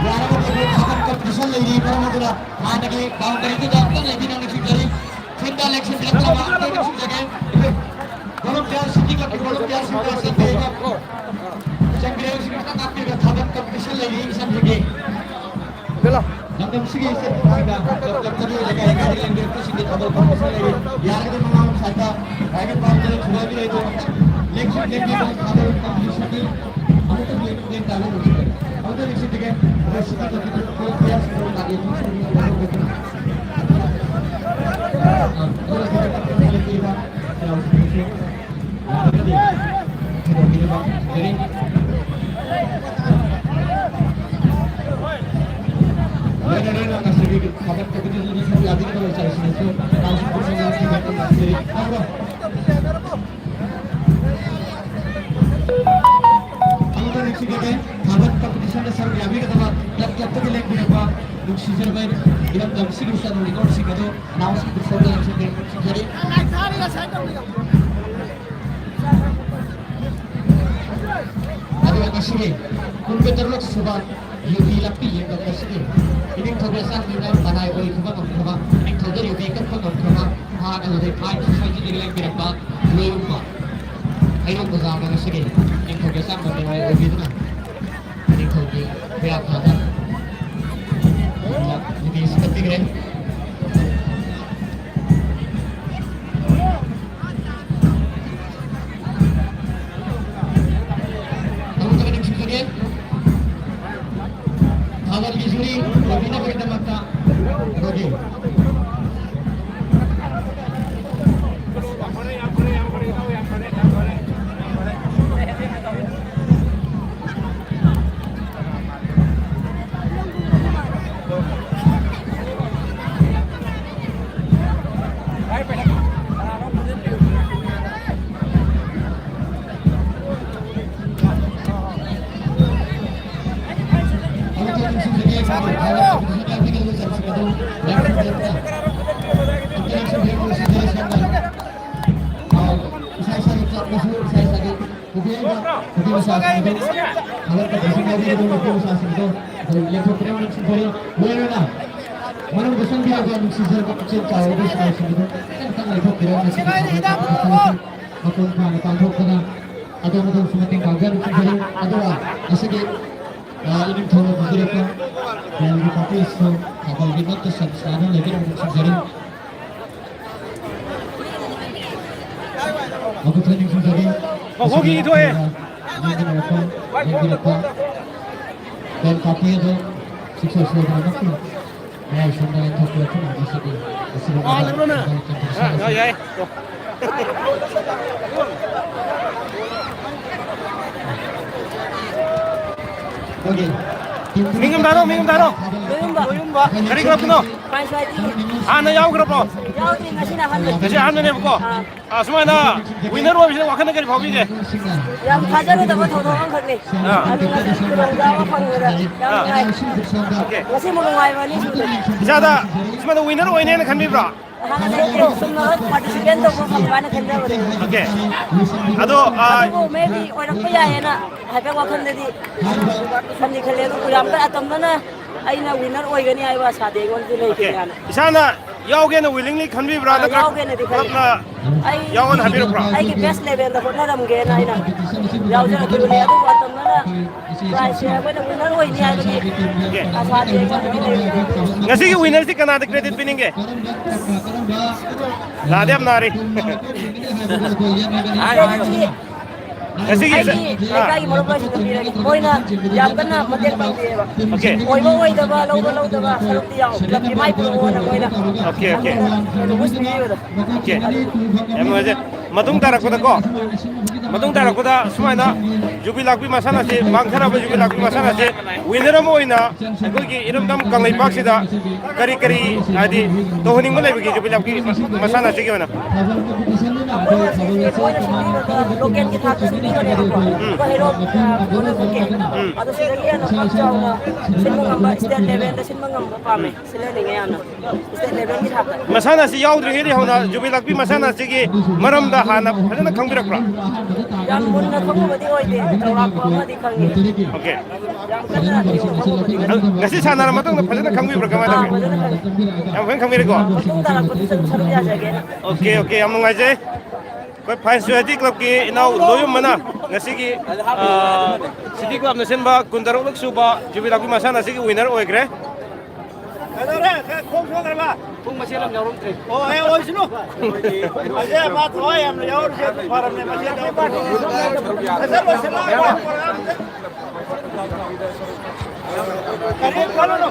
ꯌꯥꯔꯒꯗꯤ ꯑꯩꯈꯣꯏ ꯊꯥꯕꯜ ꯀꯝꯄꯤꯇꯤꯁꯟ ꯂꯩꯔꯤ, ꯃꯔꯝ ꯑꯗꯨꯅ ꯍꯥꯟꯅꯒꯤ ꯕꯥꯎꯟꯗꯔꯤꯗꯨꯗ ꯑꯝꯇꯪ ꯂꯦꯞꯄꯤꯅ ꯅꯤꯡꯁꯤꯡꯖꯔꯤ꯫ ꯐꯤꯜꯗ ꯂꯦꯡꯁꯤꯟꯕꯤꯔꯛꯅꯕ ꯑꯝꯇꯪ ꯅꯤꯡꯁꯤꯡꯖꯒꯦ꯫ ꯚꯣꯂꯨꯟꯇꯤꯌꯔ, ꯁꯤꯇꯤ ꯀ꯭ꯂꯕꯀꯤ ꯚꯣꯂꯨꯟꯇꯤꯌꯔꯁꯤꯡꯒ ꯆꯪꯕꯤꯔꯒ, ꯆꯪꯕꯤꯔꯒ ꯁꯤꯡ ꯈꯤꯇꯪ ꯉꯥꯛꯄꯤꯔꯒ ꯊꯥꯕꯜ ꯀꯝꯄꯤꯇꯤꯁꯟ ꯂꯩꯔꯤ ꯏꯁꯝꯁꯤꯒꯤ꯫ ꯂꯝꯗꯝꯁꯤꯒꯤ ꯏꯆꯦꯜ ꯈꯨꯠꯊꯥꯡꯗ ꯂꯝꯗꯝꯁꯤꯒꯤ ꯂꯩꯀꯥꯏ ꯂꯩꯀꯥꯏꯗꯒꯤ ꯂꯦꯡꯕꯤꯔꯛꯄꯁꯤꯡꯒꯤ ꯊꯥꯕꯜ ꯀꯝꯄꯤꯇꯤꯁꯟ ꯂꯩꯔꯤ꯫ ꯌꯥꯔꯒꯗꯤ ꯃꯃꯥ ꯃꯁꯥꯗ ꯍꯥꯏꯔꯤꯕ ꯄꯥꯎꯗ ꯊꯨꯒꯥꯏꯕꯤꯔꯛꯏꯗꯣ ꯂꯦꯡꯁꯤꯟ ꯂꯦꯡꯕꯤꯕ ꯊꯥꯕꯜ ꯀꯝꯄꯤꯇꯤꯁꯟꯒꯤ ꯑꯃꯨꯛꯇꯪ ꯂꯦꯡ-, ꯂꯦꯡ ꯇꯥꯕ ꯉꯝꯖꯒꯦ꯫ ꯑꯃꯨꯛꯇꯪ ꯂꯦꯡꯁꯤꯟꯕꯤꯒꯦ꯫ ꯑꯗꯣ ꯁꯤꯒꯤ ꯀꯝꯄꯤꯇꯤꯁꯟ ꯄ꯭ꯂꯦꯌꯔꯁꯤꯡꯗꯣ ꯂꯥꯛꯑꯦ꯫ ꯁꯔꯨꯛ ꯌꯥꯕꯤꯒꯗꯕ ꯀ꯭ꯂꯕ ꯀ꯭ꯂꯕꯇꯒꯤ ꯂꯦꯡꯕꯤꯔꯛꯄ ꯅꯨꯡꯁꯤꯖꯔꯕ ꯏꯔꯝꯗꯝ ꯑꯁꯤꯒꯤ ꯆꯠꯅ ꯔꯤꯀꯣꯔꯠꯁꯤꯡ ꯑꯗꯨ ꯑꯅꯥꯎꯟꯁꯃꯦꯟ ꯁꯣꯝꯗ ꯂꯥꯛꯆꯒꯦ, ꯅꯨꯡꯁꯤꯖꯔꯤ꯫ ꯑꯗꯨꯒ ꯉꯁꯤꯒꯤ ꯀꯨꯟꯒ ꯇꯔꯨꯛ ꯁꯨꯕ ꯌꯨꯕꯤ ꯂꯥꯛꯄꯤ ꯌꯦꯡꯕ ꯑꯁꯤꯒꯤ ꯏꯅꯤꯡꯊꯧꯒꯤ ꯑꯁꯥꯡꯕꯤꯅ ꯃꯅꯥꯏ ꯑꯣꯏꯈꯤꯕ ꯉꯝꯈ꯭ꯔꯕ, ꯏꯅꯤꯡꯊꯧꯗ ꯌꯨꯕꯤ ꯀꯠꯄ ꯉꯝꯈ꯭ꯔꯕ ꯃꯍꯥꯛ ꯑꯗꯨꯗꯩ ꯐꯥꯏꯚ ꯁꯣꯁꯥꯏꯇꯤꯗꯒꯤ ꯂꯦꯡꯕꯤꯔꯛꯄ ꯂꯣꯏꯔꯨꯝꯕ ꯍꯩꯔꯣꯛ ꯕꯖꯥꯔꯗ ꯉꯁꯤꯒꯤ ꯏꯅꯤꯡꯊꯧꯒꯤ ꯑꯁꯥꯡꯕ ꯃꯅꯥꯏ ꯑꯣꯏꯕꯤꯗꯨꯅ ꯏꯅꯤꯡꯊꯧꯒꯤ ꯈꯨꯌꯥ ꯊꯥꯗ ꯌꯨꯕꯤ ꯑꯁꯤ ꯀꯠꯄꯤꯈ꯭ꯔꯦ꯫ ꯊꯥꯕꯜꯒꯤ ꯖꯨꯔꯤ ꯂꯣꯏꯕꯤꯅꯕꯒꯤꯗꯃꯛꯇ ꯑꯩꯈꯣꯏꯒꯤ ꯏꯁꯥ ꯏꯁꯥꯒꯤ ꯀ꯭ꯂꯕꯅꯁꯨ ꯏꯁꯥ ꯏꯁꯥꯒꯤ ꯅꯨꯄꯤ ꯑꯃ, ꯅꯨꯄꯤ ꯃꯆꯥꯁꯤꯡ ꯑꯗꯨ ꯍꯧꯒꯠꯄ ꯄꯣꯠꯁꯤꯡ ꯂꯧꯕꯤꯒꯗꯕ ꯅꯨꯄꯤ ꯃꯆꯥꯁꯤꯡ ꯑꯗꯨ ꯑꯩꯈꯣꯏ ꯂꯦꯞꯊꯣꯛꯄꯤꯔꯝꯕꯁꯨ ꯐꯔꯦ꯫ ꯂꯣꯏꯔꯒ ꯃꯅꯨꯡꯗ ꯆꯪꯕꯤꯔꯒ ꯅꯨꯡꯁꯤꯖꯔꯕ ꯄꯨꯛꯆꯦꯜ ꯆꯥꯎꯔꯕ ꯏꯆꯤꯟ ꯏꯅꯥꯎꯁꯤꯡ ꯑꯗꯨ ꯈꯤꯇꯪ ꯈꯤꯇꯪ ꯂꯩꯊꯣꯛꯄꯤꯔꯒ ꯃꯁꯤꯒꯤ ꯊꯧꯔꯝ ꯑꯁꯤ ꯃꯄꯨꯡ ꯐꯥꯅ ꯄꯥꯡꯊꯣꯛꯄꯗ ꯑꯗꯣꯝ ꯑꯗꯣꯝꯁꯨ ꯃꯇꯦꯡ ꯄꯥꯡꯕꯤꯌꯨ ꯅꯤꯡꯁꯤꯡꯖꯔꯤ꯫ ꯑꯗꯨꯒ ꯉꯁꯤꯒꯤ, ꯑ, ꯏꯅꯤꯡꯊꯧꯅ ꯄꯤꯕꯤꯔꯛꯄ ꯃꯌꯥꯝꯒꯤ ꯄꯥꯔꯇꯤꯁꯨ ꯊꯥꯕꯜꯒꯤ ꯃꯛꯇ ꯁꯔꯨꯛ ꯆꯥꯗꯨꯅ ꯂꯩꯕꯤꯔꯝꯕ ꯅꯤꯡꯁꯤꯡꯖꯔꯤ꯫ ꯃꯈꯨꯠ ꯊꯣꯏꯅ ꯅꯤꯡꯁꯤꯡꯖꯔꯤ꯫ ꯃꯈꯣꯏꯒꯤ ꯊꯣꯛꯑꯦ꯫ ꯂꯦꯡꯃꯤꯟꯅꯔꯛꯄ, ꯂꯦꯡꯃꯤꯟꯅꯔꯛꯄ ꯕꯦꯟ ꯄꯥꯔꯇꯤ ꯑꯗꯨ ꯁꯨꯡꯁꯣꯏ ꯁꯣꯏꯗꯅꯃꯛꯀꯤ ꯃꯌꯥꯏ ꯁꯣꯝꯗ ꯂꯦꯡꯊꯣꯛꯄꯤꯔꯛꯇꯨꯅ ꯉꯁꯤꯗꯤ ꯑꯁꯤꯒꯨꯝꯂꯕ ꯑꯥ, ꯅꯪ ꯂꯣꯟꯅ꯫ ꯊꯧꯔꯝ ꯇꯧꯖꯔꯤ꯫ ꯑꯥ, ꯌꯥꯏ꯫ ꯑꯩꯈꯣꯏꯒꯤ ꯃꯤꯡ ꯑꯃ ꯊꯥꯔꯣ, ꯃꯤꯡ ꯑꯃ ꯊꯥꯔꯣ꯫ ꯂꯣꯏꯌꯨꯝꯕ꯫ ꯀꯔꯤ clubꯅꯣ? ꯄꯥꯏꯁ ꯋꯥꯏꯇꯤ꯫ ꯍꯥꯟꯅ ꯌꯥꯎꯈ꯭ꯔꯕꯣ? ꯌꯥꯎꯗ꯭ꯔꯤ, ꯉꯁꯤꯅ ꯑꯍꯥꯟꯕꯅꯤ꯫ ꯉꯁꯤ ꯑꯍꯥꯟꯕꯅꯦꯕꯀꯣ? ꯑꯥ꯫ ꯑꯥ, ꯁꯨꯃꯥꯏꯅ winner ꯑꯣꯏꯕꯁꯤꯗ ꯋꯥꯈꯜꯗ ꯀꯔꯤ ꯐꯥꯎꯕꯤꯒꯦ? ꯌꯥꯝ ꯊꯥꯖꯔꯨꯗꯕ ꯊꯧꯗꯣꯛ ꯑꯃꯈꯛꯅꯤ꯫ ꯑꯥ꯫ ꯑꯗꯨ ꯉꯁꯤ ꯈꯨꯗꯣꯡꯆꯥꯕ ꯐꯪꯕꯗ ꯌꯥꯝ ꯑꯥ꯫ ꯅꯨꯡꯉꯥꯏ꯫ Okay꯫ ꯉꯁꯤꯃꯨꯛ ꯅꯨꯡꯉꯥꯏꯕ ꯑꯅꯤ ꯁꯨꯗ꯭ꯔꯤ꯫ ꯏꯁꯥꯗ ꯁꯨꯃꯥꯏꯅ winner ꯑꯣꯏꯅꯦꯅ ꯈꯟꯕꯤꯕ꯭ꯔꯣ? ꯑꯍꯥꯟꯕꯗ ꯑꯩꯁꯦ ꯆꯨꯝꯅ participate ꯇꯧꯕ ꯐꯪꯕ ꯍꯥꯏꯅ ꯈꯟꯖꯕꯅꯦ꯫ Okay꯫ ꯑꯗꯣ, ꯑꯥ, ꯑꯗꯨꯕꯨ maybe ꯑꯣꯏꯔꯛꯄ ꯌꯥꯏꯌꯦꯅ ꯍꯥꯏꯐꯦꯠ ꯋꯥꯈꯜꯗꯗꯤ ꯈꯟꯗꯤ ꯈꯜꯂꯦ, ꯑꯗꯨꯕꯨ ꯌꯥꯝ ꯀꯟꯅ ꯑꯇꯝꯕꯅ ꯑꯩꯅ winner ꯑꯣꯏꯒꯅꯤ ꯍꯥꯏꯕ ꯑꯁꯥꯗꯤ ꯑꯩꯉꯣꯟꯗꯗꯤ ꯂꯩꯇꯦ꯫ Okay꯫ ꯍꯥꯟꯅ ꯏꯁꯥꯅ ꯌꯥꯎꯒꯦꯅ willingly ꯈꯟꯕꯤꯕ꯭ꯔꯥ, ꯑꯥ, ꯅꯠꯇ꯭ꯔꯒ ꯌꯥꯎꯒꯦꯅꯗꯤ ꯈꯜꯂꯤ꯫ Clubꯅ ꯑꯩ ꯌꯥꯎꯑꯣꯅ ꯍꯥꯏꯕꯤꯔꯛꯄ꯭ꯔꯥ? ꯑꯩꯒꯤ best levelꯗ ꯍꯣꯠꯅꯔꯝꯒꯦꯅ ꯑꯩꯅ ꯌꯥꯎꯖꯔꯛꯈꯤꯕꯅꯦ꯫ ꯑꯗꯨꯕꯨ ꯑꯇꯝꯕꯅ prizeꯁꯦ ꯑꯩꯈꯣꯏꯅ winner ꯑꯣꯏꯅꯤ ꯍꯥꯏꯕꯒꯤ Okay꯫ ꯑꯁꯥꯗꯤ ꯑꯩꯉꯣꯟꯗꯗꯤ ꯂꯩꯇꯦ꯫ ꯉꯁꯤꯒꯤ winnerꯁꯤ ꯀꯅꯥꯗ credit ꯄꯤꯅꯤꯡꯒꯦ? ꯂꯥꯗꯤ ꯌꯥꯝ ꯅꯥꯔꯤ꯫ ꯍꯥꯏꯌꯣ, ꯍꯥꯏꯌꯣ꯫ ꯉꯁꯤꯒꯤ ꯑꯩꯒꯤ ꯑꯥ꯫ ꯂꯩꯀꯥꯏꯒꯤ ꯃꯔꯨꯞ ꯑꯣꯏꯁꯤꯡꯗ ꯄꯤꯔꯒꯦ꯫ ꯃꯣꯏꯅ ꯌꯥꯝ ꯀꯟꯅ ꯃꯇꯦꯡ ꯄꯥꯡꯕꯤꯌꯦꯕ꯫ Okay꯫ ꯑꯣꯏꯕ ꯑꯣꯏꯗꯕ, ꯂꯧꯕ ꯂꯧꯗꯕ ꯁꯔꯨꯛꯇꯤ ꯌꯥꯎ꯫ Clubꯀꯤ ꯃꯥꯏ ꯄꯨꯔꯛꯑꯣꯅ ꯃꯣꯏꯅ Okay, okay꯫ ꯑꯩꯉꯣꯟꯗ request ꯄꯤꯕꯤꯕꯗꯣ꯫ Okay꯫ ꯌꯥꯝ ꯅꯨꯡꯉꯥꯏꯖꯩ꯫ ꯃꯇꯨꯡ ꯇꯥꯔꯛꯄꯗꯀꯣ, ꯃꯇꯨꯡ ꯇꯥꯔꯛꯄꯗ ꯁꯨꯃꯥꯏꯅ ꯌꯨꯕꯤ ꯂꯥꯛꯄꯤ ꯃꯁꯥꯟꯅꯁꯤ, ꯃꯥꯡꯊꯔꯕ ꯌꯨꯕꯤ ꯂꯥꯛꯄꯤ ꯃꯁꯥꯟꯅꯁꯤ winner ꯑꯃ ꯑꯣꯏꯅ ꯑꯩꯈꯣꯏꯒꯤ ꯏꯔꯝꯗꯝ ꯀꯪꯂꯩꯄꯥꯛꯁꯤꯗ ꯀꯔꯤ ꯀꯔꯤ, ꯍꯥꯏꯗꯤ, ꯇꯧꯍꯟꯅꯤꯡꯕ ꯂꯩꯕꯒꯦ ꯌꯨꯕꯤ ꯂꯥꯛꯄꯤ ꯃꯁꯥꯟꯅ ꯑꯁꯤꯒꯤ ꯑꯣꯏꯅ? ꯑꯩꯈꯣꯏ ꯉꯁꯤ ꯃꯣꯏꯅ ꯁꯤꯟꯕꯤꯕꯗ local ꯀꯤ ꯊꯥꯛꯇ ꯁꯤꯟꯕꯤꯕꯅꯦꯕꯀꯣ꯫ ꯎꯝ꯫ ꯑꯩꯈꯣꯏ ꯍꯩꯔꯣꯛ, ꯑ, ꯈꯨꯟꯗ ꯊꯣꯛꯀꯦ꯫ ꯎꯝ꯫ ꯑꯗꯣ ꯁꯤꯗꯒꯤ ꯍꯦꯟꯅ ꯄꯥꯛ ꯆꯥꯎꯅ ꯁꯤꯟꯕ ꯉꯝꯕ, state level ꯗ ꯁꯤꯟꯕ ꯉꯝꯕ ꯄꯥꯝꯃꯦ꯫ ꯎꯝ꯫ ꯁꯤꯜꯍꯟꯅꯤꯡꯉꯦ ꯌꯥꯝꯅ꯫ State level ꯒꯤ ꯊꯥꯛꯇ꯫ ꯃꯁꯥꯟꯅ ꯑꯁꯤ ꯌꯥꯎꯗ꯭ꯔꯤꯉꯩꯗꯒꯤ ꯍꯧꯅ ꯌꯨꯕꯤ ꯂꯥꯛꯄꯤ ꯃꯁꯥꯟꯅ ꯑꯁꯤꯒꯤ ꯃꯔꯝꯗ ꯍꯥꯟꯅ ꯐꯖꯅ ꯈꯪꯕꯤꯔꯛꯄ꯭ꯔꯥ? ꯌꯥꯝ ꯃꯨꯟꯅ ꯈꯪꯕꯕꯨꯗꯤ ꯑꯣꯏꯗꯦ, ꯆꯥꯎꯔꯥꯛꯄ ꯑꯃꯗꯤ ꯈꯪꯉꯤ꯫ Okay꯫ ꯌꯥꯝ ꯀꯟꯅ ꯅꯤꯌꯣꯝ ꯈꯪꯕꯕꯨꯗꯤ ꯅꯠꯇꯦ꯫ ꯉꯁꯤ ꯁꯥꯟꯅꯔ ꯃꯇꯨꯡꯗ ꯐꯖꯅ ꯈꯪꯕꯤꯕ꯭ꯔꯥ, ꯀꯃꯥꯏꯅ ꯑꯥ, ꯇꯧꯒꯦ? ꯐꯖꯅ ꯈꯪꯉꯤ꯫ ꯌꯥꯝ ꯐꯖꯅ ꯈꯪꯕꯤꯔꯦꯀꯣ? ꯃꯇꯨꯡ ꯇꯥꯔꯛꯄꯗꯁꯨ ꯁꯔꯨꯛ ꯌꯥꯖꯒꯦꯅ꯫ Okay, okay, ꯌꯥꯝ ꯅꯨꯡꯉꯥꯏꯖꯩ꯫ ꯑꯩꯈꯣꯏ ꯐꯥꯏꯟ ꯁꯣꯁꯥꯏꯇꯤ ꯀ꯭ꯂꯕꯀꯤ ꯏꯅꯥꯎ ꯂꯣꯌꯨꯝꯕꯅ ꯉꯁꯤꯒꯤ, ꯑ, ꯁꯤꯇꯤ ꯀ꯭ꯂꯕꯅ ꯁꯤꯟꯕ ꯀꯨꯟꯇꯔꯨꯛꯂꯛ ꯁꯨꯕ ꯌꯨꯕꯤ ꯂꯥꯛꯄꯤ ꯃꯁꯥꯟꯅ ꯑꯁꯤꯒꯤ winner ꯑꯣꯏꯈ꯭ꯔꯦ꯫ ꯀꯩꯗꯧꯔꯦ? ꯈꯔ ꯈꯣꯡ ꯁꯣꯛꯈ꯭ꯔꯕ? ꯄꯨꯡ ꯃꯁꯦꯜ ꯑꯃ ꯌꯥꯎꯔꯝꯗ꯭ꯔꯦ꯫ ꯑꯣ, ꯑꯦ, ꯑꯣꯏꯁꯅꯨ꯫ ꯑꯁꯦ ꯃꯥ ꯊꯋꯥꯏ ꯌꯥꯝꯅ ꯌꯥꯎꯔꯤꯁꯦ ꯑꯗꯨ ꯐꯔꯕꯅꯦ, ꯃꯁꯦꯜ ꯌꯥꯎꯔꯝꯗ꯭ꯔꯦ꯫ ꯐꯖꯅ ꯂꯣꯏꯁꯤꯜꯂꯣ꯫ ꯀꯔꯤꯝ ꯈꯜꯂꯨꯅꯨ꯫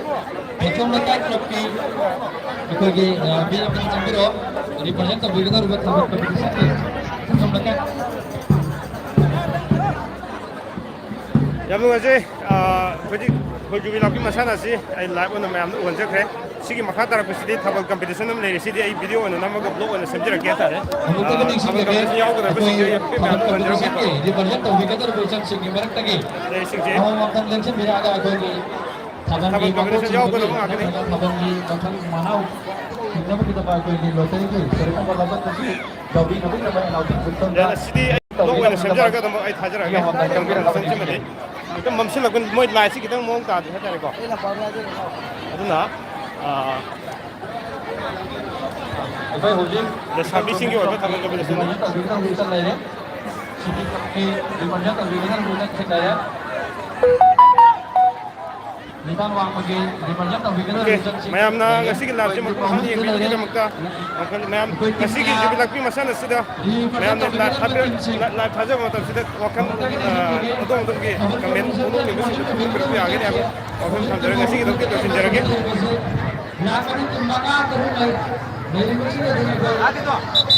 ꯃꯇꯨꯡ ꯃꯇꯥꯏ ꯀ꯭ꯂꯕꯀꯤ ꯑꯩꯈꯣꯏꯒꯤ, ꯑ, ꯃꯤ ꯑꯃ ꯆꯪꯕꯤꯔꯛꯑꯣ꯫ Represent ꯇꯧꯕꯤꯒꯗꯧꯔꯤꯕ ꯊꯧꯒꯠꯄ ꯃꯤꯁꯛꯀꯤ ꯃꯇꯨꯡ ꯃꯇꯥꯏ꯫ ꯌꯥꯝ ꯅꯨꯡꯉꯥꯏꯖꯩ꯫ ꯑ, ꯍꯧꯖꯤꯛ ꯑꯩꯈꯣꯏ ꯌꯨꯕꯤ ꯂꯥꯛꯄꯤ ꯃꯁꯥꯟꯅ ꯑꯁꯤ ꯑꯩ ꯂꯥꯏꯚ ꯑꯣꯏꯅ ꯃꯌꯥꯝꯗ ꯎꯍꯟꯖꯈ꯭ꯔꯦ꯫ ꯁꯤꯒꯤ ꯃꯈꯥ ꯇꯥꯔꯛꯄꯁꯤꯗꯤ ꯊꯥꯕꯜ ꯀꯝꯄꯤꯇꯤꯁꯟ ꯑꯃ ꯂꯩꯔꯦ꯫ ꯁꯤꯗꯤ ꯑꯩ ꯚꯤꯗꯤꯑꯣ ꯑꯣꯏꯅ ꯅꯝꯃꯒ ꯕ꯭ꯂꯣꯒ ꯑꯣꯏꯅ ꯁꯦꯝꯖꯔꯛꯀꯦ ꯍꯥꯏꯇꯥꯔꯦ꯫ ꯑꯃꯨꯛꯇꯒ ꯑꯥ, ꯊꯥꯕꯜ ꯅꯤꯡꯁꯤꯡꯖꯒꯦ, ꯀꯝꯄꯤꯇꯤꯁꯟ ꯌꯥꯎꯒꯗꯕꯁꯤꯡꯁꯦ ꯑꯩꯈꯣꯏ ꯑꯩ ꯑꯄꯤꯛ ꯊꯥꯕꯜ ꯃꯌꯥꯝꯗ ꯎꯍꯟꯖꯔꯝꯒꯦꯀꯣ꯫ ꯀꯝꯄꯤꯇꯤꯁꯟꯒꯤ ꯔꯤꯄ꯭ꯔꯖꯦꯟ ꯇꯧꯕꯤꯒꯗꯧꯔꯤꯕ ꯏꯆꯜꯁꯤꯡꯒꯤ ꯃꯔꯛꯇꯒꯤ ꯂꯩꯔꯤꯁꯤꯡꯁꯦ ꯑꯃꯃꯝꯇꯪ ꯂꯦꯡꯁꯤꯟꯕꯤꯔꯛꯑꯒ ꯑꯩꯈꯣꯏꯒꯤ ꯊꯥꯕꯜꯒꯤ ꯊꯥꯕꯜ ꯀꯝꯄꯤꯇꯤꯁꯟ ꯃꯀꯣꯛꯁꯤꯡꯗꯒꯤ ꯌꯥꯎꯒꯗꯕ ꯉꯥꯛꯇꯅꯤ꯫ ꯅꯠꯇ꯭ꯔꯒ ꯊꯥꯕꯜꯒꯤ ꯃꯈꯜ ꯃꯅꯥꯎ ꯁꯤꯡꯅꯕꯒꯤꯗꯃꯛ ꯑꯩꯈꯣꯏꯒꯤ ꯂꯣꯇꯔꯤꯒꯤ ꯁꯔꯨꯛ ꯑꯃ ꯂꯧꯈꯠꯄꯁꯤ ꯇꯧꯕꯤꯅꯕꯒꯤꯗꯃꯛ ꯑꯅꯥꯎ ꯌꯥꯏ, ꯑꯁꯤꯗꯤ ꯕ꯭ꯂꯣꯛ ꯑꯣꯏꯅ ꯁꯦꯝꯖꯔꯒ ꯑꯗꯨꯝ ꯑꯩ ꯊꯥꯖꯔꯛꯑꯒꯦ꯫ ꯀꯝꯄ꯭ꯌꯨꯇꯔ ꯁꯤꯁꯇꯦꯝ ꯑꯃꯗꯤ ꯈꯤꯇꯪ ꯃꯝꯁꯤꯜꯂꯛꯄ, ꯃꯣꯏ ꯂꯥꯏꯠꯁꯤ ꯈꯤꯇꯪ ꯃꯑꯣꯡ ꯇꯥꯗꯦ ꯍꯥꯏꯇꯥꯔꯦꯀꯣ꯫ ꯑꯗꯨꯅ, ꯑꯥ, ꯑꯩꯈꯣꯏ ꯍꯧꯖꯤꯛ ꯂꯩꯁꯥꯕꯤꯁꯤꯡꯒꯤ ꯑꯣꯏꯕ ꯊꯥꯕꯜ ꯀꯝꯄꯤꯇꯤꯁꯟ ꯇꯧꯕꯤꯒꯗꯧꯕ ꯆꯠ ꯂꯩꯔꯦ꯫ ꯁꯤꯒꯤ ꯇꯧꯕꯤꯒꯗꯧꯕ ꯆꯠ ꯂꯩꯔꯦ꯫ ꯅꯤꯡꯊꯥꯡ ꯋꯥꯡꯃꯒꯤ ꯔꯤꯄ꯭ꯔꯖꯦꯟ ꯇꯧꯕꯤꯒꯗꯧꯔꯤꯕ ꯑꯣꯀꯦ, ꯏꯆꯟꯁꯤꯡ ꯃꯌꯥꯝꯅ ꯂꯩꯔꯦ꯫ ꯉꯁꯤꯒꯤ ꯂꯥꯏꯚꯁꯦ ꯑꯩꯈꯣꯏ ꯃꯄꯨꯡ ꯐꯥꯅ ꯄꯥꯎꯃꯤꯁꯤꯗ ꯂꯩꯔꯦ꯫ ꯂꯥꯏꯚꯁꯦ ꯃꯄꯨꯡ ꯐꯥꯅ ꯌꯦꯡꯕꯤꯒꯗꯕꯃꯛꯇ ꯋꯥꯈꯜ ꯃꯌꯥꯝ ꯑꯩꯈꯣꯏ ꯉꯁꯤꯒꯤ ꯇꯤꯝꯅ ꯌꯨꯕꯤ ꯂꯥꯛꯄꯤ ꯃꯁꯥꯟꯅ ꯑꯁꯤꯗ ꯔꯤꯄ꯭ꯔꯖꯦꯟ ꯃꯌꯥꯝꯅ ꯂꯥꯏꯚ ꯇꯧꯕꯤꯒꯗꯧꯔꯤꯕ ꯊꯥꯕꯤꯔ-, ꯇꯤꯝꯁꯤꯡ ꯂꯥꯏ-, ꯂꯥꯏꯚ ꯊꯥꯖꯕ ꯃꯇꯝꯁꯤꯗ ꯋꯥꯈꯜ, ꯑꯃꯨꯛꯇꯪ ꯑ, ꯅꯤꯡꯁꯤꯡꯖꯒꯦ꯫ ꯑꯗꯣꯝ ꯑꯗꯣꯝꯒꯤ ꯑꯃꯨꯛꯇꯪ ꯀꯃꯦꯟ ꯅꯤꯡꯁꯤꯡꯖꯒꯦ꯫ ꯐꯣꯡꯗꯣꯛꯅꯤꯡꯕꯁꯤꯡꯗꯨꯁꯨ ꯐꯣꯡꯗꯣꯛꯄꯤꯔꯛꯄ ꯌꯥꯒꯅꯤ ꯍꯥꯏꯕ ꯋꯥꯐꯝ ꯊꯝꯖꯔꯒ ꯉꯁꯤꯒꯤꯗꯃꯛꯇꯤ ꯂꯣꯏꯁꯤꯟꯖꯔꯒꯦ꯫ ꯂꯥꯛꯀꯅꯤ ꯇꯤꯝ ꯃꯉꯥ ꯇꯔꯨꯛ ꯂꯩ-, ꯂꯩꯔꯤꯕꯁꯤꯡ ꯑꯗꯨ ꯑꯩꯈꯣꯏ